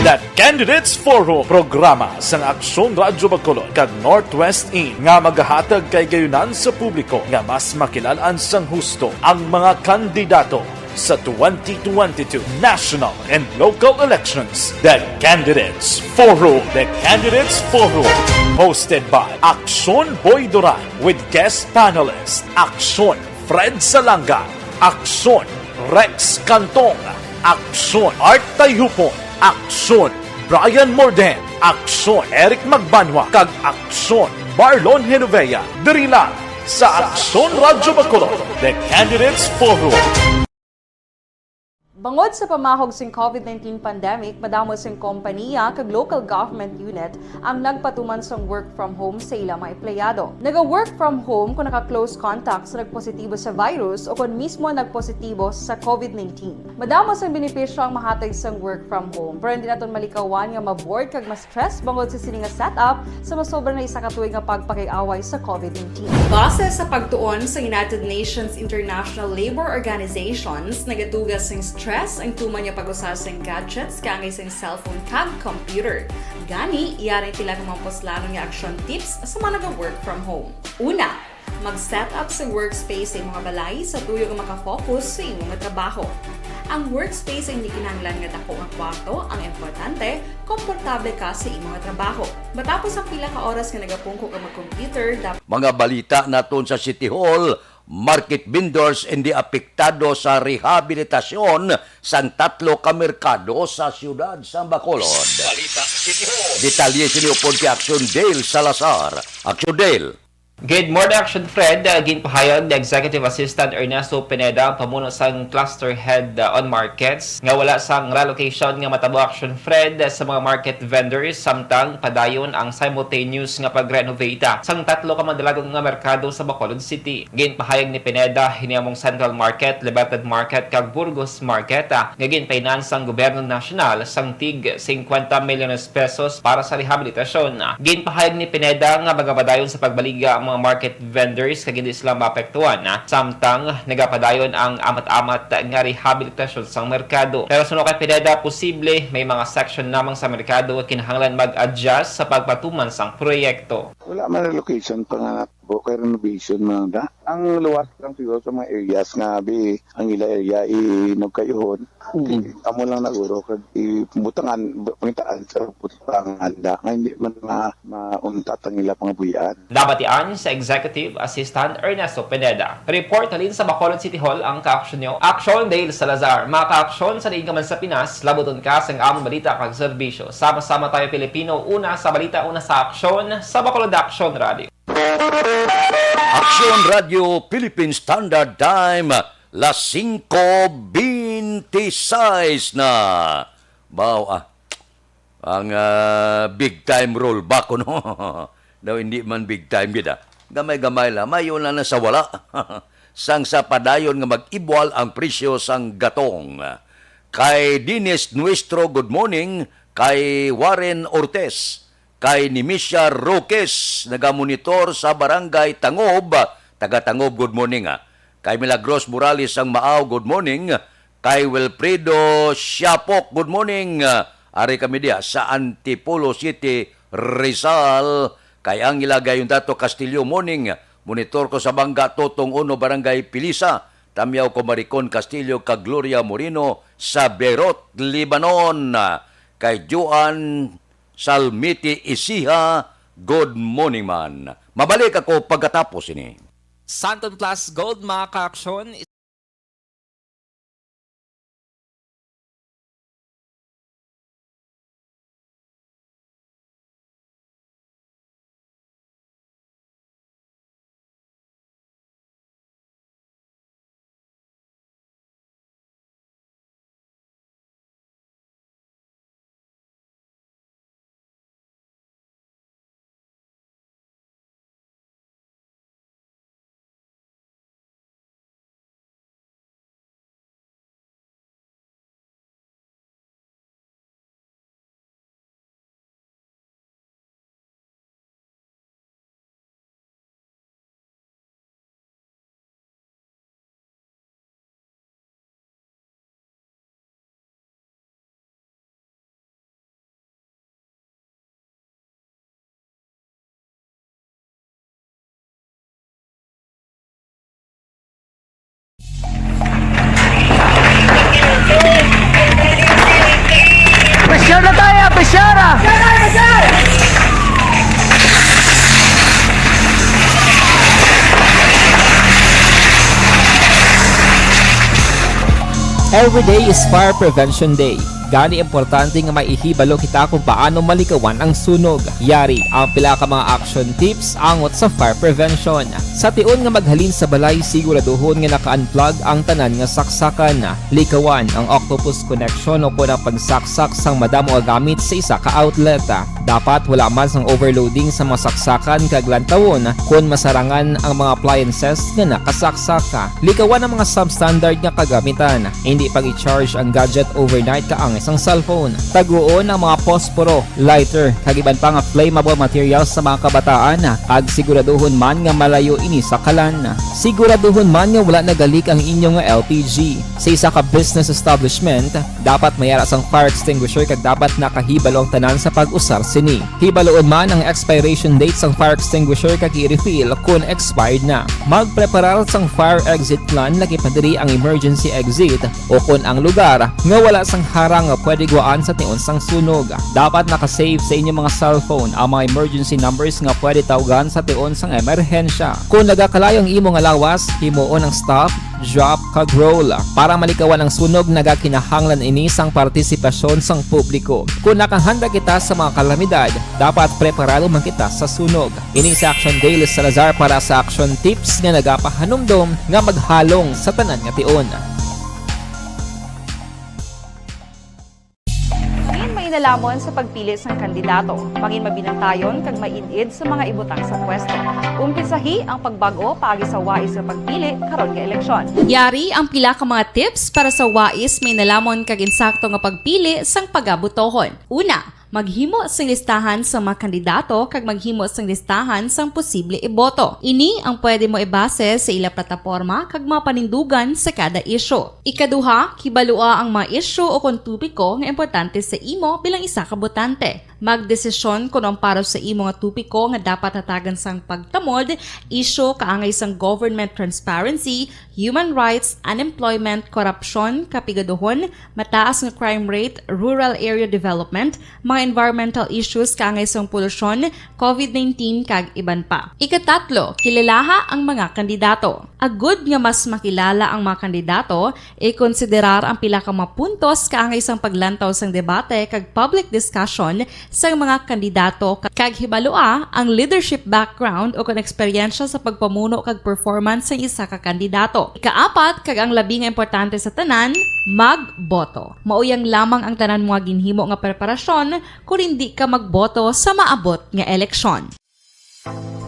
The Candidates Forum, programa sang Aksyon Radyo Bacolod kag Northwest In nga magahatag kay gayunan sa publiko nga mas makilal-an sang husto ang mga kandidato sa twenty twenty-two national and local elections. The Candidates Forum. The Candidates Forum, hosted by Aksyon Boy Duran with guest panelist Aksyon Fred Salanga, Aksyon Rex Cantong, Aksyon Art Tayhupon, Aksyon Brian Morden, Aksyon Eric Magbanwa, kag Aksyon Marlon Genovea, diri lang sa Aksyon Radyo Bacolod, The Candidates Forum. Bangod sa pamahog sing covid nineteen pandemic, madamo sing kompaniya kag local government unit ang nagpatuman sang work from home sa ila mga empleyado. Naga-work from home kung naka-close contact sa nagpositibo sa virus o kon mismo nagpositibo sa covid nineteen. Madamo sang benepisyo ang mahatag sang work from home, pero hindi naton malikawan nga ma-bored kag ma-stress bangod sa sini nga setup sa masobra na isa ka tuig nga pagpakig-away sa covid nineteen. Base sa pagtuon sa United Nations International Labour Organizations, nagatuga sing stress ang tuman nga pag-usa sing gadgets kaangay sing cellphone kag computer. Gani, yari ang pila ka mga puslanon nga action tips sa mga naga-work from home. Una, Mag-set up sa workspace sa imong balay sa tuyo nga maka-focus sa imong trabaho. Ang workspace ay hindi kinahanglan nga dako nga kwarto, ang importante, komportable ka sa imong trabaho. Matapos ang pila ka oras nga nagapungko ka mag-computer, dapat Mga balita naton sa City Hall, market vendors hindi apektado sa rehabilitasyon sang tatlo ka merkado sa siyudad sa Bacolod. Balita City Hall. Detalye sini upod kay Action Dale Salazar. Action Dale. Good morning, Action Fred. Uh, ginpahayag ni Executive Assistant Ernesto Pineda, ang pamuno sang Cluster Head, uh, on Markets, nga wala sang relocation nga matabo, Action Fred, sa mga market vendors, samtang padayon ang simultaneous nga pag-renovate, uh, sang tatlo ka madalagon nga merkado sa Bacolod City. Ginpahayag ni Pineda, hiniamong Central Market, Libertad Market, kag Burgos Market, ah, nga ginpainan sang gobyerno nasyonal sang tig singkwenta milyones pesos para sa rehabilitasyon. Ginpahayag ni Pineda nga magapadayon sa pagbaligya ang mga market vendors kag hindi sila maapektuhan, ah, samtang nagapadayon ang amat-amat nga rehabilitasyon sang merkado. Pero suno kay Pineda, posible may mga section lamang sa merkado nga kinahanglan mag-adjust sa pagpatuman sang proyekto. Wala man relocation pa nga, kay renovation man lang da. Ang luwas lang siguro sa mga areas nga abi ang ila area inugkayuhon. Mm. Amo lang naguro kag ibutangan, pangitaan sa butangan da nga hindi man ma-, mauntat ang ila pangabuhian. Nabatian sa Executive Assistant Ernesto Pineda. Report halin sa Bacolod City Hall ang kaaksyon niyo. Action Dale Salazar. Mga kaaksyon sa diin ka man sa Pinas, labuton ka sang among balita kag serbisyo. Sama-sama tayo Pilipino, una sa balita, una sa aksyon, sa Bacolod Action Radio. Action Radio Philippine Standard Time, las singko bente seis na. Baw, ah, ang, ah, big time rollback, no? Daw hindi man big time gid, ah. Gamay-gamay lang, may una na sa wala. Sang sa padayon nga mag-ibwal ang presyo sang gatong. Kay Dennis Nuestro, good morning. Kay Warren Ortiz, kay Nimisia Roques, nagamonitor sa Barangay Tangob, taga Tangob, good morning, ah. Kay Milagros Morales sang Maaw, good morning. Kay Wilfredo Siapok, good morning. Ah, ari kami diha sa Antipolo City, Rizal. Kay Angela Gayondato Castillo, morning. Monitor ko sa Bangga Totong Uno, Barangay Pilisa. Tamyaw ko Maricon Castillo kag Gloria Moreno sa Beirut, Lebanon. Kay Joan Salmiti Isiha, good morning man. Mabalik ako pagkatapos ini. Santon Plus Gold, mga kaaksyon. Pressure na tayo, pressure na! Every day is Fire Prevention Day. Gani, importante nga may ihibalo kita kung paano malikawan ang sunog. Yari ang pila ka mga action tips angot sa fire prevention. Sa tion nga maghalin sa balay, siguraduhon nga naka-unplug ang tanan nga saksakan. Likawan ang octopus connection o kon ang pagsaksak sang madamo nga gamit sa isa ka outlet. Dapat wala man sang overloading sa mga saksakan kag lantawon kon masarangan ang mga appliances nga nakasaksak. Likawan ang mga substandard nga kagamitan. Hindi pag-i-charge ang gadget overnight kaangay sang cellphone. Taguon ang mga posporo, lighter, kag iban pa nga flammable materials sa mga kabataan, kag siguraduhon man nga malayo ini sa kalan. Siguraduhon man nga wala nagalik ang inyo nga L P G. Sa isa ka business establishment, dapat may ara sang fire extinguisher kag dapat nakahibalo ang tanan sa pag-usar Ini, hibaluon man ang expiration date sang fire extinguisher kag i-refill kon expired na. Magpreparar sang fire exit plan, lagi pa diri ang emergency exit, o kon ang lugar nga wala sang harang nga pwede gwaan sa tion sang sunog. Dapat naka-save sa inyo mga cellphone ang mga emergency numbers nga pwede tawgan sa tion sang emerhensya. Kon nagakalayo ang imo nga lawas, himuon ang stop, drop, kag roll. Para malikawan ang sunog, nagakinahanglan ini sang partisipasyon sang publiko. Kon nakahanda kita sa mga kalamidad, dapat preparado man kita sa sunog. Ini si Action Daily Salazar para sa Action Tips nga nagapahanumdom nga maghalong sa tanan nga tion. Mangin mainalamon sa pagpili sang kandidato. Mangin mabinantayon kag maid-id sa mga ibutang sa pwesto. Umpisahi ang pagbag-o paagi sa wais nga pagpili karon nga eleksyon. Yari ang pila ka mga tips para sa wais, mainalamon kag insakto nga pagpili sang pagabutohon. Una, maghimo sing listahan sa mga kandidato kag maghimo sing listahan sang posible iboto. Ini ang pwede mo ibase sa ila plataporma kag mga panindugan sa kada isyu. Ikaduha, kibalua ang mga isyu o kon topiko nga importante sa imo bilang isa ka botante. Magdesisyon kon ang para sa imo nga topiko nga dapat hatagan sang pagtamod, isyu kaangay sang government transparency, human rights, unemployment, korupsyon, kapigaduhon, mataas nga crime rate, rural area development, mga environmental issues kaangay sang polusyon, covid nineteen, kag iban pa. Ikatatlo, kilalaha ang mga kandidato. Agud nga mas makilala ang mga kandidato, ikonsiderar ang pila ka mga puntos kaangay sang paglantaw sang debate kag public discussion sang mga kandidato, kag hibalua ang leadership background o kon eksperyensya sa pagpamuno kag performance sang isa ka kandidato. Ikaapat, kag ang labi nga importante sa tanan, magboto. Mauyang lamang ang tanan mo nga ginhimo nga preparasyon kon indi ka magboto sa maabot nga eleksyon.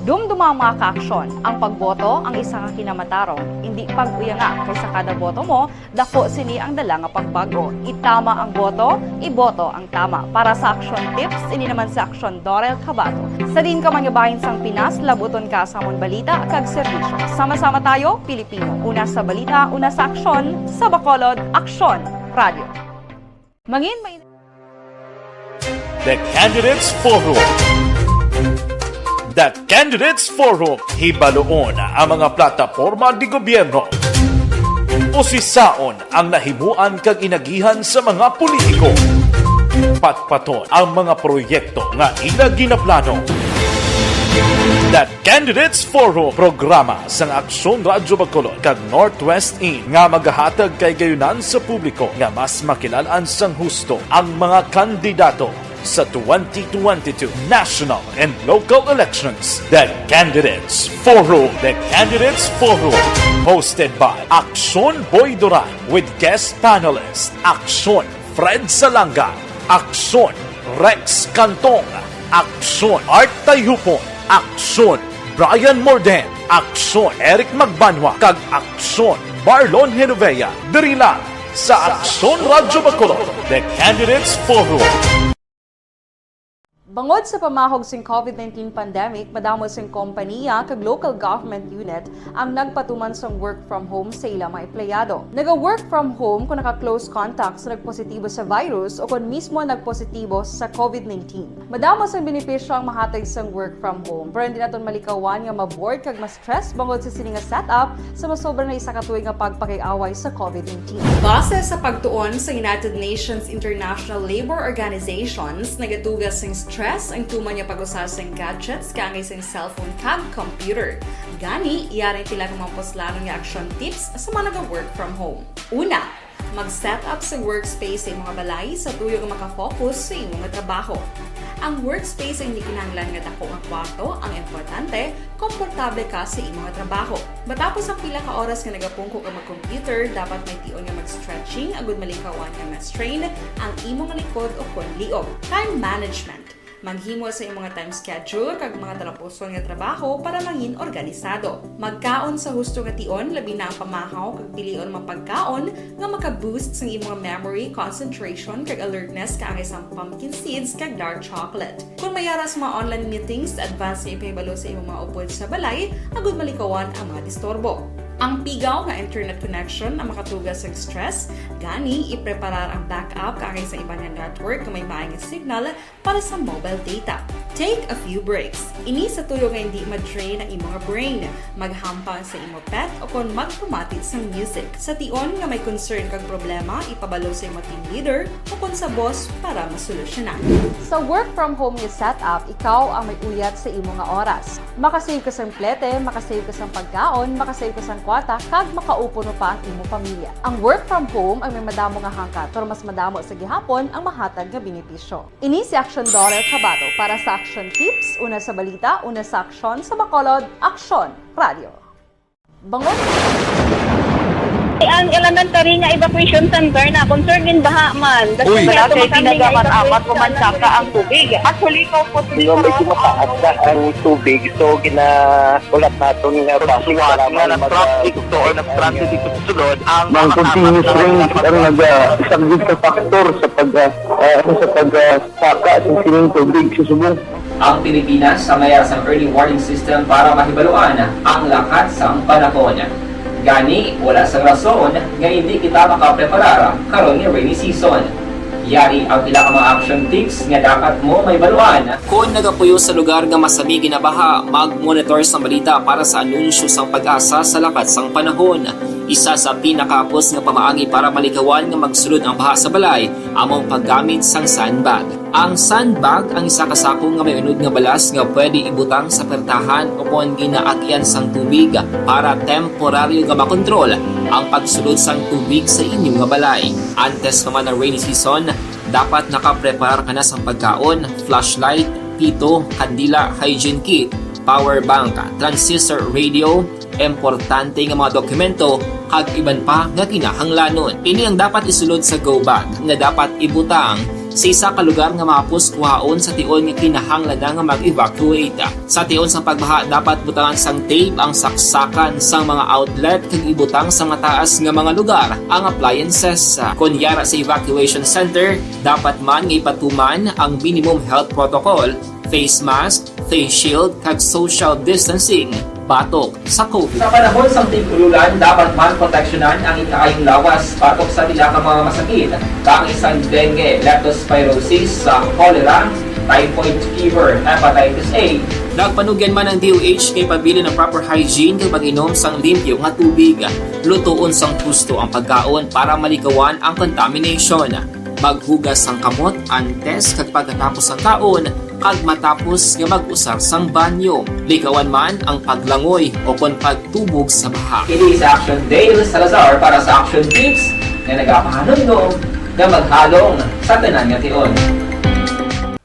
Dumduma ang mga kaaksyon. Ang pagboto ang isa ka kinamatarong. Indi pag-uyanga, kay sa kada boto mo, dako sini ang dala nga pagbag-o. Itama ang boto, iboto ang tama. Para sa Action Tips, ini naman si Action Dorel Cabato. Sa diin ka man nga bahin sang Pinas, labuton ka sa amon balita kag serbisyo. Sama-sama tayo, Pilipino. Una sa balita, una sa aksyon, sa Bacolod, Aksyon Radio. Mangin may The Candidates Forum. The Candidates Forum. Hibaluon ang mga plataporma di gobyerno. Usisaon ang nahimuan kag inagihan sa mga politiko. Patpaton ang mga proyekto nga ila ginaplano. The Candidates Forum, programa sang Aksyon Radyo Bacolod kag Northwest In nga magahatag kahigayonan sa publiko nga mas makilal-an sang husto ang mga kandidato sa twenty twenty-two national and local elections. The Candidates Forum. The Candidates Forum, hosted by Aksyon Boy Duran with guest panelist Aksyon Fred Salanga, Aksyon Rex Cantong, Aksyon Art Tayhupon, Aksyon Brian Morden, Aksyon Eric Magbanwa, kag Aksyon Marlon Genovea. Diri lang sa Aksyon Radyo Bacolod, The Candidates Forum. Bangod sa pamahog sing covid nineteen pandemic, madamo sing kompaniya kag local government unit ang nagpatuman sang work from home sa ila mga empleyado. Naga-work from home kon naka-close contact sa nagpositibo sa virus o kon mismo nagpositibo sa covid nineteen. Madamo sang benepisyo ang mahatag sang work from home, pero hindi naton malikawan nga ma-bored kag ma-stress bangod sa sini nga setup sa masobra na isa ka tuig nga pagpakig-away sa covid nineteen. Base sa pagtuon sa United Nations International Labour Organizations, nagatuga sing stress ang tuman nga pag-usa sing gadgets kaangay sing cellphone kag computer. Gani, yari ang pila ka mga puslanon nga action tips sa mga naga-work from home. Una, mag-set up sa workspace sa imo nga balay sa tuyo nga makafocus sa imo nga trabaho. Ang workspace ay hindi kinahanglan nga dako nga kwarto, ang importante, komportable ka sa imo nga trabaho. Matapos ang pila ka oras nga nagapungko ka mag-computer, dapat may tion nga mag-stretching agud malikawan nga ma-strain ang imo nga likod o kon liog. Time management. Maghimo sa imo nga time schedule kag mga talapuson nga trabaho para mangin organisado. Magkaon sa husto nga tion, labi na ang pamahaw kag pilion mga pagkaon nga maka-boost sang imo nga memory, concentration, kag alertness kaangay sang pumpkin seeds kag dark chocolate. Kon may ara sa mga online meetings, advance nga ipahibalo sa imo mga upod sa balay agud malikawan ang mga disturbo. Ang pigaw nga internet connection ang makatuga sa stress, gani ipreparar ang backup kaangay sa iban nga network nga may maayong signal para sa mobile data. Take a few breaks. Ini sa tuyo nga hindi ma-drain ang imo nga brain, maghampang sa imo pet, o kon magpamati sang music. Sa tion nga may concern kag problema, ipabalo sa imo team leader o kon sa boss para masolusyonan. Sa work from home nga setup, ikaw ang may uyat sa imo nga oras. Makasave ka sang plete, makasave ka sang pagkaon, makasave ka sang kwarta, kag makaupo no pa ang imo pamilya. Ang work from home ang may madamo nga hangkat, pero mas madamo sa gihapon ang mahatag nga benepisyo. Ini si Action Daughter Kabato para sa Action Tips, una sa balita, una sa aksyon, sa Bacolod, Aksyon Radio. Bangon. Ang elementary nga evacuation center na concern in baha man. Uy. Wala kay pinagaman amat ko man saka ang tubig. Actually, ikaw po, Nga medyo mataas na ang tubig, so ginahulat naton nga bus nga nag-traffic to or nag-traffic dito sa sulod ang mga continuous rain ang nag-, ah, isang big factor sa pag, ah, ah, ano, sa pag, ah, saka sa sining tubig sa subong. Ang Pilipinas ang may sang early warning system para mahibaluan ang lakat sang panahon. Gani, wala sang rason nga hindi kita makapreparar karon nga rainy season. Yari ang pila ka mga action tips nga dapat mo mahibaluan. Kon nagapuyo sa lugar nga masami ginabaha, mag-monitor sang balita para sa anunsyo sang PAGASA sa lakat sang panahon. Isa sa pinakahapos nga pamaagi para malikawan nga magsulod ang baha sa balay amo ang paggamit sang sandbag. Ang sandbag ang isa ka sako nga may unod nga balas nga pwede ibutang sa pertahan o kon ginaagyan sang tubig para temporaryo nga makontrol ang pagsulod sang tubig sa inyo nga balay. Antes pa man ang rainy season, dapat nakapreparar ka na sang pagkaon, flashlight, pito, kandila, hygiene kit, power bank, transistor radio, importante nga mga dokumento, kag iban pa nga kinahanglanon. Ini ang dapat isulod sa go bag nga dapat ibutang sa isa ka lugar nga mahapos kuhaon sa tion nga kinahanglan na nga mag-evacuate. Sa tion sang pagbaha, dapat butangan sang tape ang saksakan sang mga outlet kag ibutang sa mataas nga mga lugar ang appliances. Kon yara sa evacuation center, dapat man nga ipatuman ang minimum health protocol, face mask, face shield, kag social distancing batok sa COVID. Sa panahon sang tig-ululan, dapat man proteksyonan ang ikaayong lawas batok sa pila ka mga masakit, kaangay sang dengue, leptospirosis, sa cholera, typhoid fever, hepatitis A. Nagpanugyan man ang D O H nga ipabilin ang proper hygiene kag pag-inom sang limpyo nga tubig. Lutoon sang husto ang pagkaon para malikawan ang contamination. Maghugas sang kamot antes kag pagkatapos sang kaon, kag matapos nga mag-usar sang banyo. Likawan man ang paglangoy o kon pagtubog sa baha. Ini sa Action Dale Salazar para sa Action Tips nga nagapahanumdom nga maghalong sa tanan nga tion.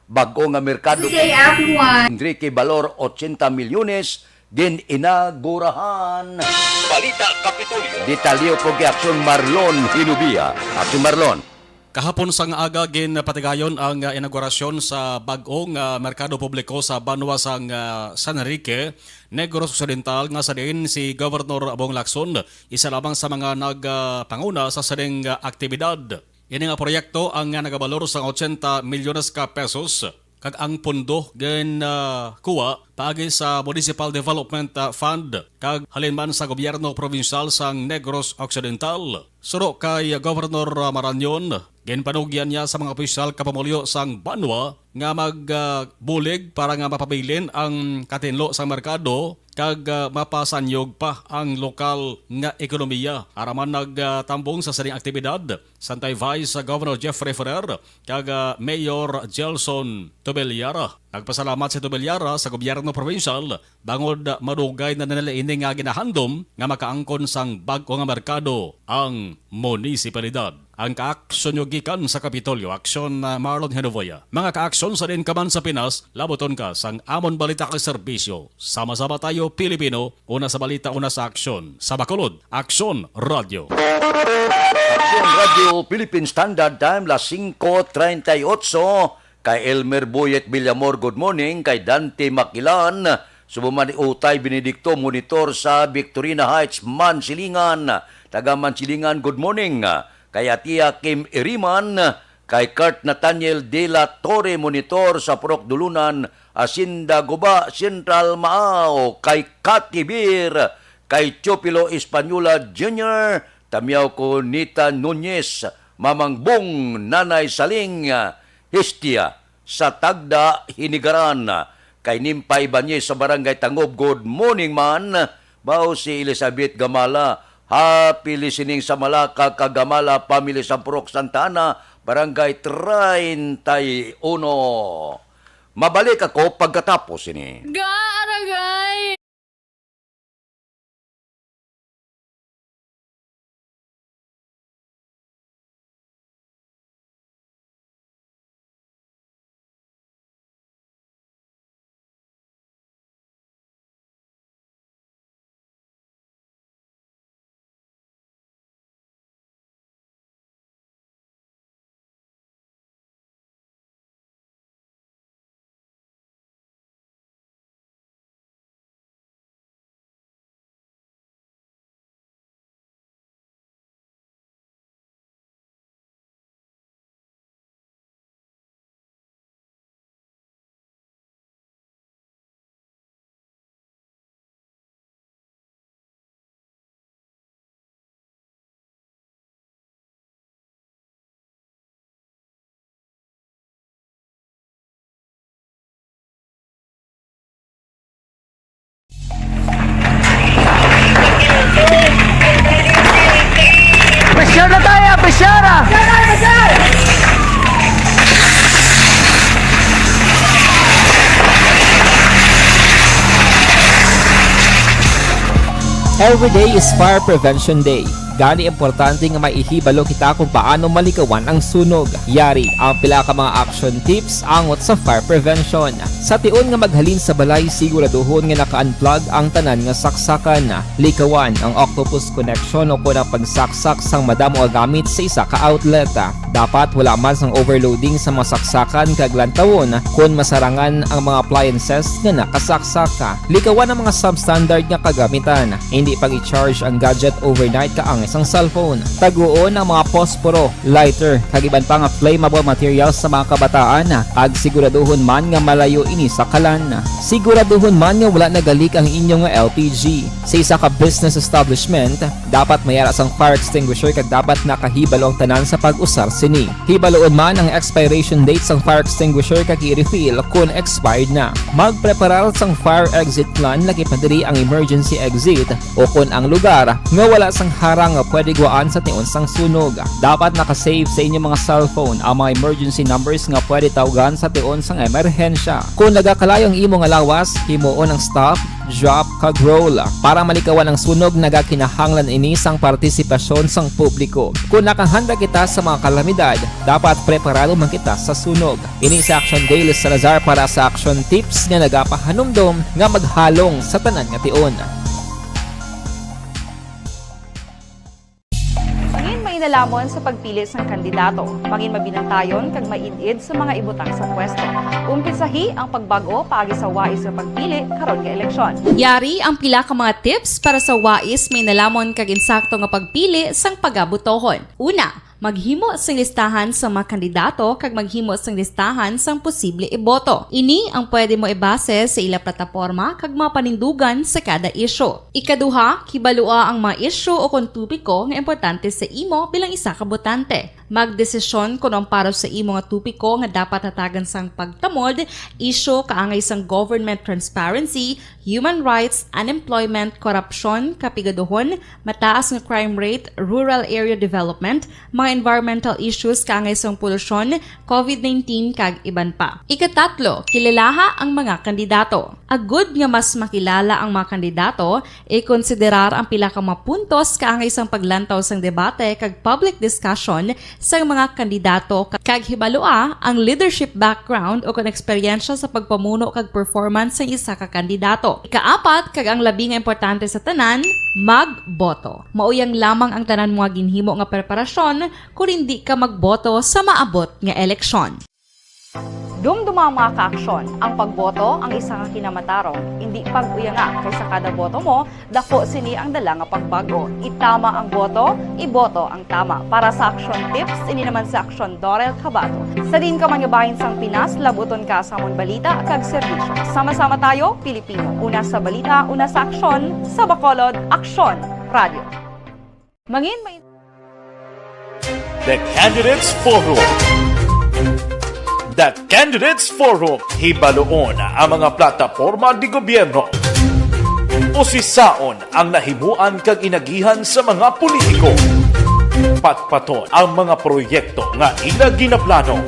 Bag-o nga merkado. Say F one. Enrique, balor ochenta milyones, gin-inagurahan. Balita Kapitolyo. Detalye ug aksyon, Marlon Hinubia. Aksyon, Marlon. Kahapon sang aga, ginpatigayon ang, ah, inaugurasyon sa bag-o nga merkado publiko sa banwa sang, ah, San Enrique, Negros Occidental, nga sa diin si Governor Bong Lacson isa lamang sa mga nagpanguna sa sining, ah, aktibidad. Ini nga proyekto ang, ah, nagabalor sang ochenta milyones ka pesos, kag ang pondo gin, ah, kuha paagi sa Municipal Development, ah, Fund kag halin man sa gobyerno probinsyal sang Negros Occidental. Suno kay Governor, ah, Marañon, ginpanugyan niya sa mga opisyal kag pumuluyo sang banwa nga mag, ah, bulig para nga mapabilin ang katinlo sang merkado kag, ah, mapasanyog pa ang lokal nga ekonomiya. Ara man nagtambong sa sining aktibidad, Santay Vice Governor Jeffrey Ferrer kag, ah, Mayor Gelson Tobellara. Nagpasalamat si Tobellara sa gobyerno probinsyal bangod madugay na nila ini nga ginahandom nga makaangkon sang bag-o nga merkado ang munisipalidad. Ang kaaksyon nyo gikan sa Kapitolyo, aksyon, ah, Marlon Henovoya. Mga kaaksyon sa diin ka man sa Pinas, labuton ka sang amon balita kag serbisyo. Sama-sama tayo, Pilipino, una sa balita, una sa aksyon. Sa Bacolod, Aksyon Radio. Aksyon Radio, Philippine Standard Time, las singko treinta y ocho. Kay Elmer Boyet Villamor, good morning. Kay Dante Makilan, subong man ni Utay Benedicto, monitor sa Victorina Heights, Mansilingan. Taga Mansilingan, good morning. Kay Atia Kim Iriman, kay Kurt Nathaniel de la Torre, monitor sa Purok Dulunan, Hacienda Guba, Central Maao. Kay Katibir, kay Teofilo Española Junior, Tamyaw ko Nita Nunez, Mamang Bong, Nanay Saling, Hestia, sa Tagda, Hinigaran, kay Nimpay Ibañez sa Barangay Tangob, good morning man, bao si Elizabeth Gamala, happy listening sa Malaka kag Gamala family sa Purok Santa Ana, Barangay treinta y uno. Mabalik ako pagkatapos ini. Gaaragay! Pressure na tayo, pressure! Every day is Fire Prevention Day. Gani, importante nga may ihibalo kita kung paano malikawan ang sunog. Yari ang pila ka mga action tips angot sa fire prevention. Sa tion nga maghalin sa balay, siguraduhon nga naka-unplug ang tanan nga saksakan. Likawan ang octopus connection o kon ang pagsaksak sang madamo nga gamit sa isa ka outlet. Dapat wala man sang overloading sa mga saksakan kag lantawon kon masarangan ang mga appliances nga nakasaksak. Likawan ang mga substandard nga kagamitan. Hindi pag-i-charge ang gadget overnight kaangay sang cellphone. Taguon ang mga posporo, lighter, kag iban pa nga flammable materials sa mga kabataan, kag siguraduhon man nga malayo ini sa kalan. Siguraduhon man nga wala nagalik ang inyo nga L P G. Sa isa ka business establishment, dapat may ara sang fire extinguisher kag dapat nakahibalo ang tanan sa pag-usar sini. Hibaluon man ang expiration date sang fire extinguisher kag i-refill kon expired na. Magpreparar sang fire exit plan, lakip na diri ang emergency exit o kon ang lugar nga wala sang harang nga pwede gwaan sa tion sang sunog. Dapat naka-save sa inyo mga cellphone ang mga emergency numbers nga pwede tawgan sa tion sang emerhensya. Kon nagakalayo ang imo nga lawas, himuon ang stop, drop, kag roll. Para malikawan ang sunog, nagakinahanglan ini sang partisipasyon sang publiko. Kon nakahanda kita sa mga kalamidad, dapat preparado man kita sa sunog. Ini si Action Day, Liz Salazar para sa Action Tips nga nagapahanumdom nga maghalong sa tanan nga tion. Mangin mainalomon sa pagpili sang kandidato. Mangin mabinantayon kag maid-id sa mga ibutang sa pwesto. Umpisahi ang pagbag-o paagi sa wais nga pagpili karon nga eleksyon. Yari ang pila ka mga tips para sa wais, mainalomon kag insakto nga pagpili sang pagabotohon. Una, maghimo sing listahan sa mga kandidato kag maghimo sing listahan sang posible iboto. Ini ang pwede mo ibase sa ila plataporma kag mga panindugan sa kada isyu. Ikaduha, kibalua ang mga isyu o kon topiko nga importante sa imo bilang isa ka botante. Magdesisyon kon ang para sa imo nga topiko nga dapat hatagan sang pagtamod, isyu kaangay sang government transparency, human rights, unemployment, korupsyon, kapigaduhon, mataas nga crime rate, rural area development, mga environmental issues kaangay sang polusyon, covid nineteen, kag iban pa. Ikatatlo, kilalaha ang mga kandidato. Agud nga mas makilala ang mga kandidato, ikonsiderar ang pila ka mga puntos kaangay sang paglantaw sang debate kag public discussion sang mga kandidato, ka-, kag hibalua ang leadership background o kon eksperyensya sa pagpamuno kag performance sang isa ka kandidato. Ikaapat, kag ang labi nga importante sa tanan, magboto. Mauyang lamang ang tanan mo nga ginhimo nga preparasyon kon indi ka magboto sa maabot nga eleksyon. Dumduma, mga kaaksyon, ang pagboto ang isa ka kinamatarong. Indi pag-uyanga, kay sa kada boto mo, dako sini ang dala nga pagbago. Itama ang boto, iboto ang tama. Para sa Aksyon Tips, ini naman si Aksyon Dorel Cabato. Sa diin ka man nga bahin sang Pinas, labuton ka sa amon balita kag serbisyo. Sama-sama tayo, Pilipino. Una sa balita, una sa aksyon, sa Bacolod, Aksyon Radio. Mangin may The Candidates Forum. The Candidates Forum, hibaluon ang mga plataporma di gobyerno. Usisaon ang nahimuan kag inagihan sa mga politiko. Patpaton ang mga proyekto nga ila ginaplano.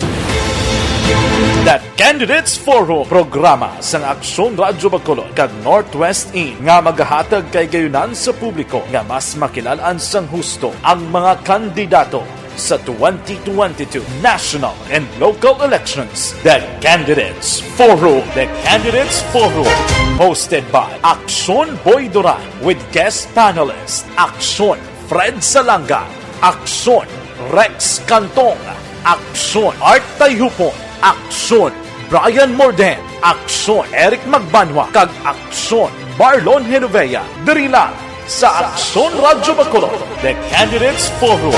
The Candidates Forum, programa sang Aksyon Radyo Bacolod kag Northwest In nga magahatag kahigayonan sa publiko nga mas makilal-an sang husto ang mga kandidato sa twenty twenty-two national and local elections. The Candidates Forum. The Candidates Forum, hosted by Aksyon Boy Duran with guest panelist Aksyon Fred Salanga, Aksyon Rex Cantong, Aksyon Art Tayhupon, Aksyon Brian Morden, Aksyon Eric Magbanwa, kag Aksyon Marlon Genovea. Diri lang sa Aksyon Radyo Bacolod, The Candidates Forum.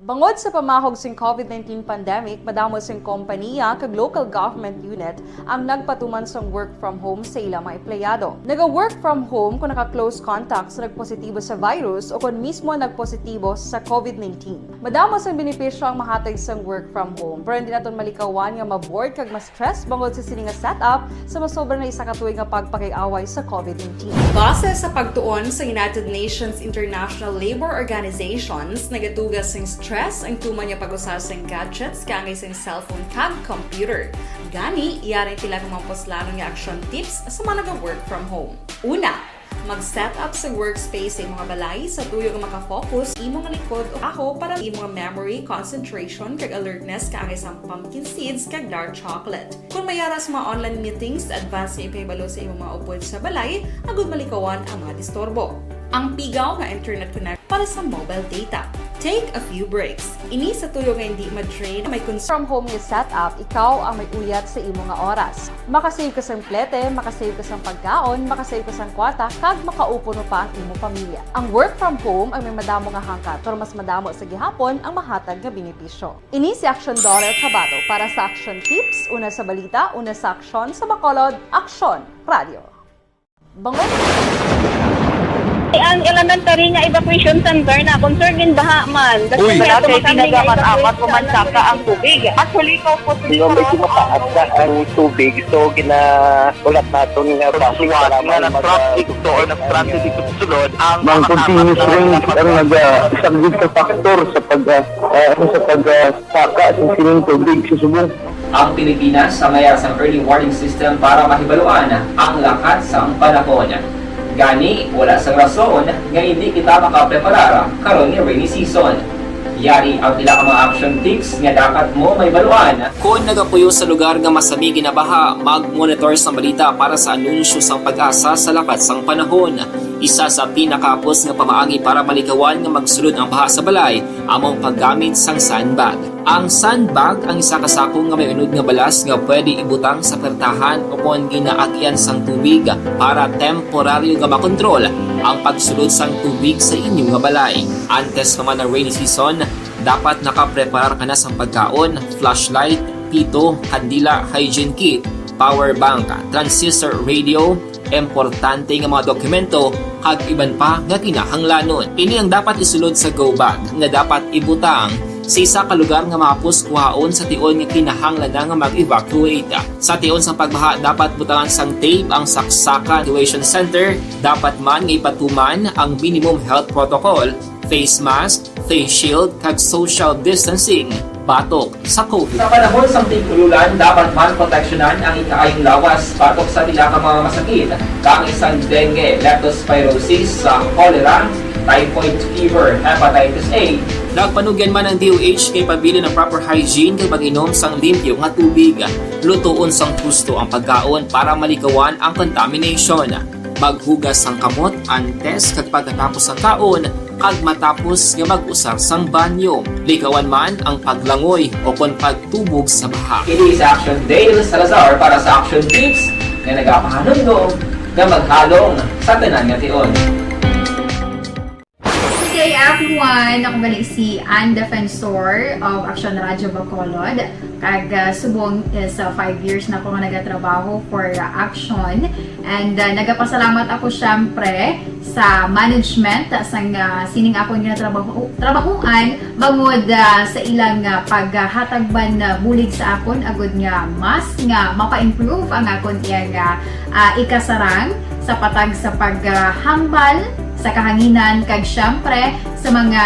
Bangod sa pamahog sing COVID nineteen pandemic, madamo sing kompanya kag local government unit ang nagpatuman sang work from home sa ila mga empleyado. Naga-work from home kung naka-close contact sa nagpositibo sa virus o kung mismo nagpositibo sa COVID nineteen. Madamo sang benepisyo ang mahatag sang work from home, pero hindi naton malikawan nga ma-bored kag ma-stress bangod sa sini nga setup sa masobra na isa ka tuig nga pagpakig-away sa COVID nineteen. Base sa pagtuon sa United Nations International Labour Organizations, nagatuga sing stress ang tuman nga pag-usa sing gadgets kaangay sing cellphone kag computer. Gani, yari ang pila ka mga puslanon nga action tips sa mga naga-work from home. Una, mag-set up sa workspace sa imong balay sa tuyo nga maka-focus imong likod o aho para imong memory, concentration, kag alertness kaangay sang pumpkin seeds kag dark chocolate. Kung may ara sa mga online meetings, advance nga ipahibalo sa imong mga upod sa balay agud malikawan ang mga disturbo. Ang pigaw nga internet connect para sa mobile data. Take a few breaks. Ini sa tuyo nga hindi ma-drain, may cons- from home nga setup, ikaw ang may uyat sa imo nga oras. Makasave ka sang plete, makasave ka sang pagkaon, makasave ka sang kwarta, kag makaupod pa ang imo pamilya. Ang work from home ang may madamo nga hangkat, pero mas madamo sa gihapon ang mahatag nga benepisyo. Ini si Aksyon Dorel Cabato para sa Action Tips, una sa balita, una sa aksyon, sa Bacolod, Aksyon Radio. Bangon. Ang elementary nga evacuation center na concern gin baha man. Uy. Wala kay tinaga man amat ko man saka ang tubig. Actually, ko po. Medyo mataas na ang tubig, so ginaulat naton nga bus nga nag-traffic to or nag-transit dito sa sulod ang mga continuous rain ang nagasaglit sa factor sa pag, ah, ah, ano, sa pag, ah, saka sa sining tubig sa subong. Ang Pilipinas ang may sang early warning system para mahibaluan ang lakat sang panahon. Gani, wala sang rason nga hindi kita makapreparar karon nga rainy season. Yari ang pila ka mga action tips nga dapat mo mahibaluan. Kon nagapuyo sa lugar nga masami ginabaha, mag-monitor sang balita para sa anunsyo sang PAGASA sa lakat sang panahon. Isa sa pinakahapos nga pamaagi para malikawan nga magsulod ang baha sa balay amo ang paggamit sang sandbag. Ang sandbag ang isa ka sako nga may unod nga balas nga pwede ibutang sa pertahan o kon ginaagian sang tubig para temporaryo nga makontrol ang pagsulod sang tubig sa inyo nga balay. Antes pa man ang rainy season, dapat nakapreparar ka na sang pagkaon, flashlight, pito, kandila, hygiene kit, power bank, transistor radio, importante nga mga dokumento, kag iban pa nga kinahanglanon. Ini ang dapat isulod sa go bag nga dapat ibutang sa isa ka lugar nga mahapos kuhaon sa tion nga kinahanglan na nga mag-evacuate. Sa tion sang pagbaha, dapat butangan sang tape ang saksakan evacuation center. Dapat man nga ipatuman ang minimum health protocol, face mask, face shield, kag social distancing batok sa COVID. Sa panahon sang tig-ululan, dapat man proteksyonan ang ikaayong lawas batok sa pila ka mga masakit, kaangay sang dengue, leptospirosis, sa cholera, typhoid fever, hepatitis A. Nagpanugyan man ang D O H nga ipabilin ang proper hygiene kag pag-inom sang limpyo nga tubig. Lutoon sang husto ang pagkaon para malikawan ang contamination. Maghugas sang kamot antes kag pagkatapos sang kaon, kag matapos nga mag-usar sang banyo. Likawan man ang paglangoy o kon pagtubog sa baha. Kini si Action Dale Salazar para sa Action Tips nga nagapahanumdom nga maghalong sa tanan nga tion. Good day, everyone! Ako gali si Ann Defensor of Action Radio Bacolod. Kag, ah, subong is, ah, five years na ako nga nagatrabaho for, ah, Action. And, ah, nagapasalamat ako, syempre, sa management, ah, sang, ah, sining akon nga trabaho, trabahuan, bangod, ah, sa ilang, ah, paghatag man, ah, bulig sa akon, agud nga mas nga mapa-improve ang akon iyang, ah, ah, ikasarang sa patag sa paghambal sa kahanginan, kag, syempre, sa mga,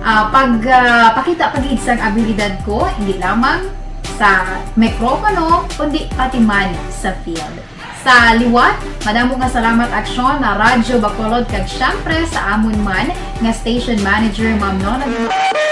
ah, pag, ah, pakita pa gid sang abilidad ko, hindi lamang sa mikropono, kundi pati man sa field. Sa liwat, madamo nga salamat, Aksyon, na Radyo Bacolod, kag, syempre, sa amon man nga station manager, Ma'am Nona.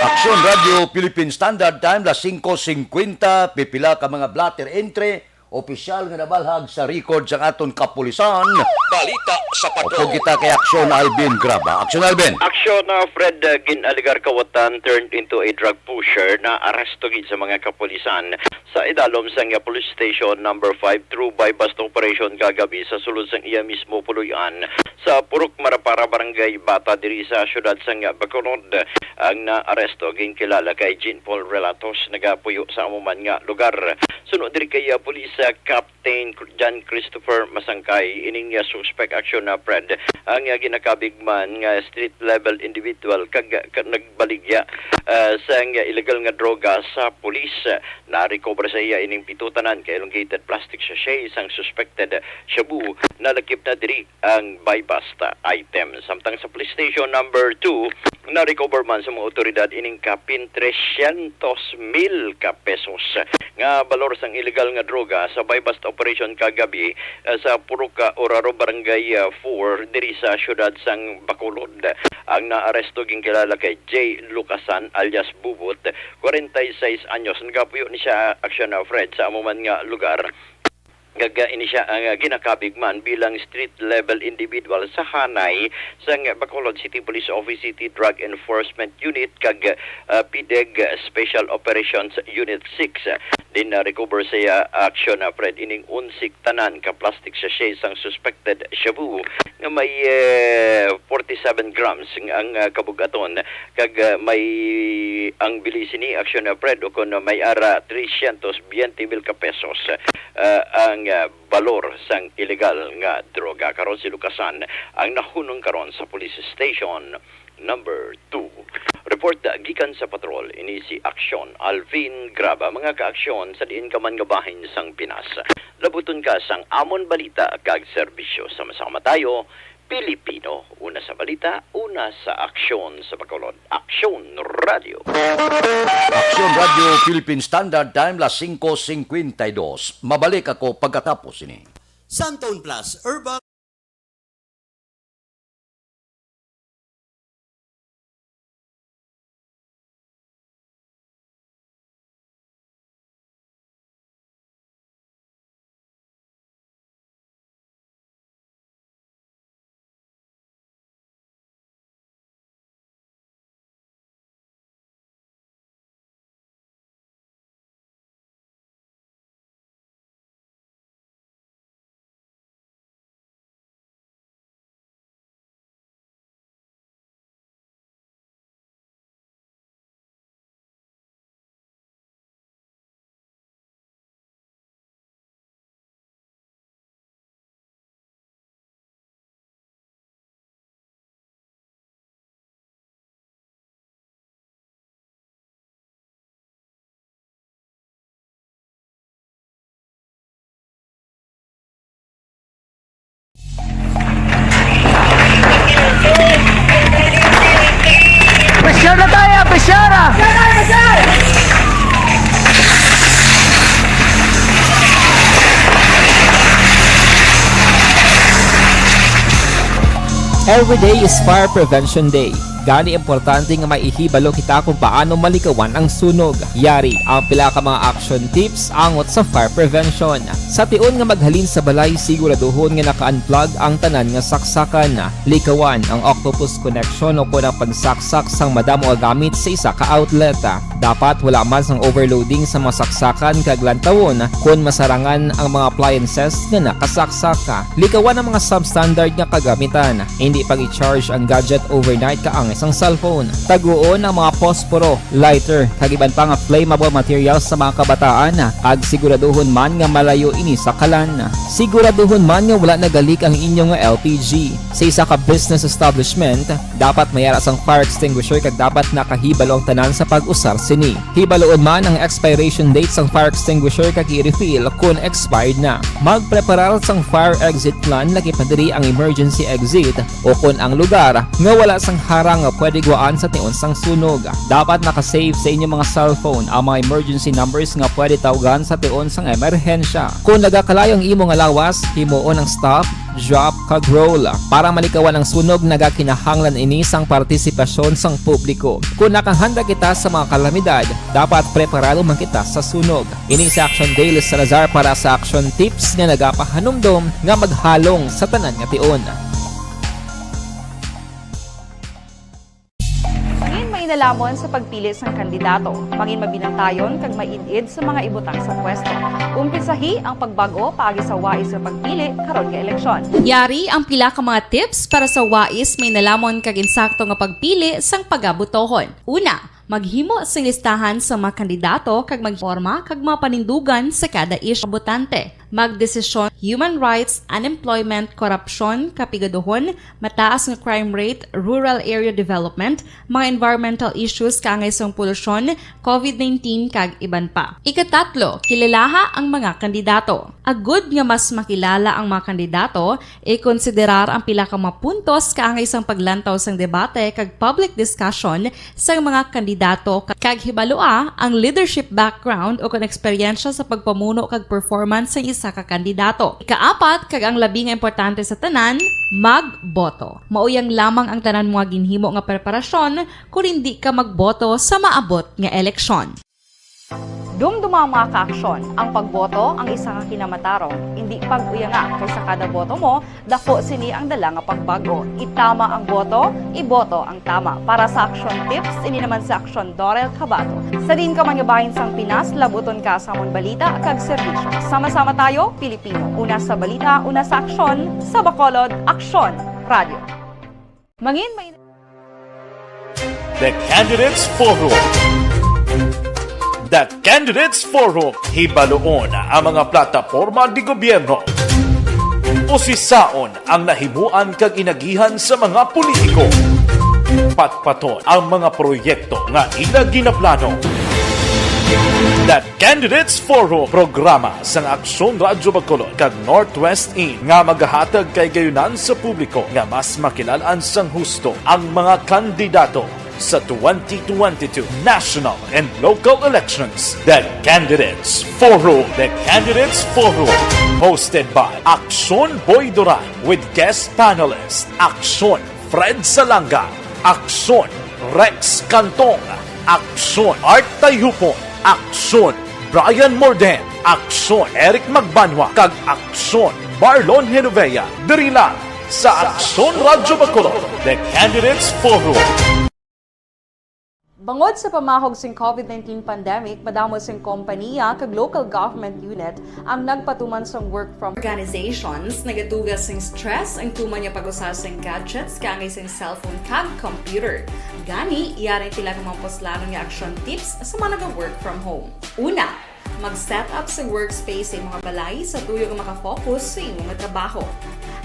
Aksyon Radio Philippine Standard Time, las singko singkwenta, pipila ka mga blotter entry, opisyal nga nabalhag sa record sang aton kapulisan. Balita sa Patrol. Upo kita kay Aksyon Alvin Graba. Aksyon Alvin. Aksyon, uh, Fred, uh, gin-alegar kawatan turned into a drug pusher na aresto gid sa mga kapulisan sa idalom sang, uh, Police Station Number Five through buy-bust operation kagabi sa sulod sang iya mismo puloy-an sa Purok Marapara, Barangay Bata, diri sa siyudad sang, uh, Bacolod. Ang naaresto ginkilala kay Jean Paul Relatos, nagapuyo sa amo man nga lugar. Suno diri kay, uh, Police, uh, Cap Captain Cr-, John Christopher Masangkay, ining, ah, suspect, Aksyon, ah, Fred, ang, ah, ginakabig man nga street level individual kag, ah, ka-, nagbaligya, ah, sang illegal nga droga sa pulis. Na-recover sa iya ining pito tanan ka elongated plastic sachet sang suspected shabu. Nalakip na diri ang buy-bust item. Samtang sa Police Station Number Two, na-recover man sa mga otoridad ining kapin tresyentos mil ka pesos nga balor sang illegal nga droga sa buy-bust operation kagabi, eh, sa Purok Oraro, Barangay, eh, four, diri sa siyudad sang Bacolod. Ang naaresto ginkilala kay J Lucasan alias Bubot, kwarenta y seis anyos. Nagapuyo ni siya, Aksyon, ah, Fred, sa amo man nga lugar. Kag, ah, ini sia ang, ah, ginakabig man bilang street level individual sa hanay sang Bacolod City Police Office City Drug Enforcement Unit kag, ah, PDEG Special Operations Unit Six. Din na-recover sa iya, Aksyon, ah, Fred, ining onse tanan ka plastic sachet sang suspected shabu nga may, eh, forty-seven grams ang, ah, kabug-aton. Kag, ah, may ang bili sini, Aksyon, ah, Fred, ukon may ara tresyentos biyente mil ka pesos, ah, ang, ah, balor sang iligal nga droga. Karon si Lucasan ang nahunong karon sa Police Station Number Two. Report, ah, gikan sa patrol, ini si Aksyon Alvin Graba. Mga ka-Aksyon, sa diin ka man nga bahin sang Pinas, labuton ka sang amon balita kag serbisyo. Sama-sama tayo, Pilipino, una sa balita, una sa aksyon sa Bacolod. Aksyon Radio. Aksyon Radio Philippine Standard Time, las singko singkwenta y dos. Mabalik ako pagkatapos ini. Santon Plus Herbal Presyar na tayo! Presyar na! Every day is Fire Prevention Day. Gani, importante nga maihibalo kita kung paano malikawan ang sunog. Yari ang pila ka mga action tips angot sa fire prevention. Sa tion nga maghalin sa balay, siguraduhon nga naka-unplug ang tanan nga saksakan. Likawan ang octopus connection o kon ang pagsaksak sang madamo nga gamit sa isa ka outlet. Dapat wala man sang overloading sa mga saksakan kag lantawon kon masarangan ang mga appliances nga nakasaksak. Likawan ang mga substandard nga kagamitan. Hindi pag-i-charge ang gadget overnight kaangay sang cellphone. Taguon ang mga posporo, lighter, kag iban pa nga flammable materials sa mga kabataan, kag siguraduhon man nga malayo ini sa kalan. Siguraduhon man nga wala nagalik ang inyo nga L P G. Sa isa ka business establishment, dapat may ara sang fire extinguisher kag dapat nakahibalo ang tanan sa pag-usar sini. Hibaloon man ang expiration date sang fire extinguisher kag i-refill kon expired na. Magpreparar sang fire exit plan, lakip na diri ang emergency exit o kon ang lugar nga wala sang harang nga pwede gwaan sa tion sang sunog. Dapat naka-save sa inyo mga cellphone ang mga emergency numbers nga pwede tawgan sa tion sang emerhensya. Kon nagakalayo ang imo nga lawas, himuon ang stop, drop, kag roll. Para malikawan ang sunog, nagakinahanglan ini sang partisipasyon sang publiko. Kon nakahanda kita sa mga kalamidad, dapat preparado man kita sa sunog. Ini si Action Dale Salazar para sa Action Tips nga nagapahanumdom nga maghalong sa tanan nga tion. Mangin mainalamon sa pagpili sang kandidato. Mangin mabinantayon kag maid-id sa mga ibutang sa pwesto. Umpisahi ang pagbag-o paagi sa wais nga pagpili karon nga eleksyon. Yari ang pila ka mga tips para sa wais, mainalamon kag insakto nga pagpili sang pagabotohon. Una, maghimo sing listahan sa mga kandidato kag magporma kag mga panindugan sa kada isyu. Botante, magdesisyon, human rights, unemployment, korupsyon, kapigaduhon, mataas nga crime rate, rural area development, mga environmental issues kaangay sang polusyon, covid nineteen, kag iban pa. Ikatatlo, kilalaha ang mga kandidato. Agud nga mas makilala ang mga kandidato, ikonsiderar ang pila ka mga puntos kaangay sang paglantaw sang debate kag public discussion sang mga kandidato, kag hibalua ang leadership background o kon eksperyensya sa pagpamuno kag performance sang isa ka kandidato. Ikaapat, kag ang labi nga importante sa tanan, magboto. Mauyang lamang ang tanan mga ginhimo nga preparasyon kon indi ka magboto sa maabot nga eleksyon. Dumduma ang mga kaaksyon. Ang pagboto ang isa ka kinamatarong. Indi pag-uyanga, kay sa kada boto mo, daku sini ang dala nga pagbag-o. Itama ang boto, iboto ang tama. Para sa Action Tips, ini naman si Action Dorel Cabato. Sa diin ka man nga bahin sang Pinas, labuton ka sa amon balita kag serbisyo. Sama-sama tayo, Pilipino. Una sa balita, una sa aksyon, sa Bacolod, Aksyon Radio. Mangin may The Candidates Forum. The Candidates Forum. Hibaloon ang mga plataporma di gobyerno. Usisaon ang nahimuan kag inagihan sa mga politiko. Patpaton ang mga proyekto nga ila ginaplano. The Candidates Forum, programa sang Aksyon Radyo Bacolod kag Northwest In nga magahatag kahigayonan sa publiko nga mas makilal-an sang husto ang mga kandidato sa twenty twenty-two national and local elections. The Candidates Forum. The Candidates Forum, hosted by Aksyon Boy Duran with guest panelist Aksyon Fred Salanga, Aksyon Rex Cantong, Aksyon Art Tayhupon, Aksyon Brian Morden, Aksyon Eric Magbanwa, kag Aksyon Marlon Genovea. Diri lang sa Aksyon Radyo Bacolod, The Candidates Forum. Bangod sa pamahog sing covid nineteen pandemic, madamo sing kompaniya kag local government unit ang nagpatuman sang work from organizations. Nagatuga sing stress ang tuman nga pag-usa sing gadgets kaangay sing cellphone kag computer. Gani, yari ang pila ka mga puslanon nga action tips sa mga naga-work from home. Una, mag-set up sa workspace sa imong balay sa tuyo nga makafocus sa imong trabaho.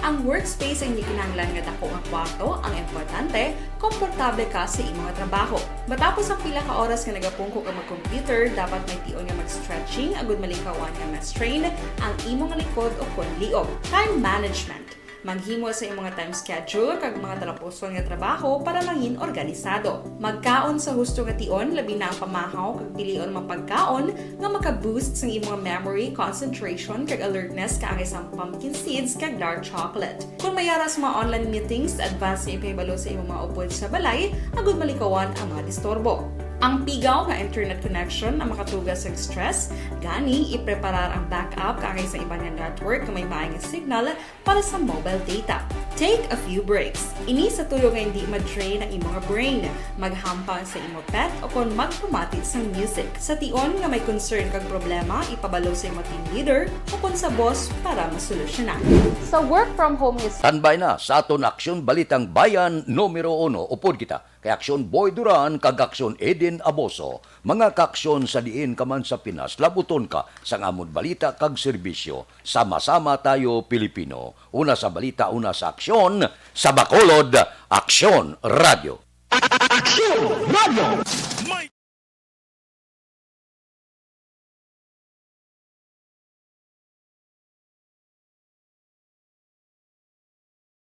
Ang workspace ang hindi kinahanglan nga dako nga kwarto, ang importante, komportable ka sa imong trabaho. Matapos ang pila ka oras nga nagapungko ka mag-computer, dapat may tion nga mag-stretching agud malikawan nga ma-strain ang imong likod o kon liog. Time management. Maghimo sa imong time schedule kag mga talapuson nga trabaho para mangin organisado. Magkaon sa husto nga tion, labi na ang pamahaw kag pilion mga pagkaon nga maka-boost sang imong memory, concentration, kag alertness kaangay sang pumpkin seeds kag dark chocolate. Kung may ara sa mga online meetings, advance nga ipahibalo sa imong mga upod sa balay agud malikawan ang mga disturbo. Ang pigaw nga internet connection ang makatuga sa stress, gani ipreparar ang backup kaangay sa iban nga network nga may maay nga signal para sa mobile data. Take a few breaks. Ini sa tuyo nga hindi ma-drain ang imo nga brain. Maghampang sa imo pet o kon magpamati sang music. Sa tion nga may concern kag problema, ipabalo sa imo team leader o kon sa boss para masolusyonan. Sa work from home nga Tanbay na sa aton Aksyon Balitang Bayan numero uno. Upod kita kay Aksyon Boy Duran kag Aksyon Eden Aboso, mga kaaksyon sa diin ka man sa Pinas, labuton ka sang amon balita kag serbisyo. Sama-sama tayo, Pilipino. Una sa balita, una sa aksyon, sa Bacolod, Aksyon Radio. Aksyon Radio!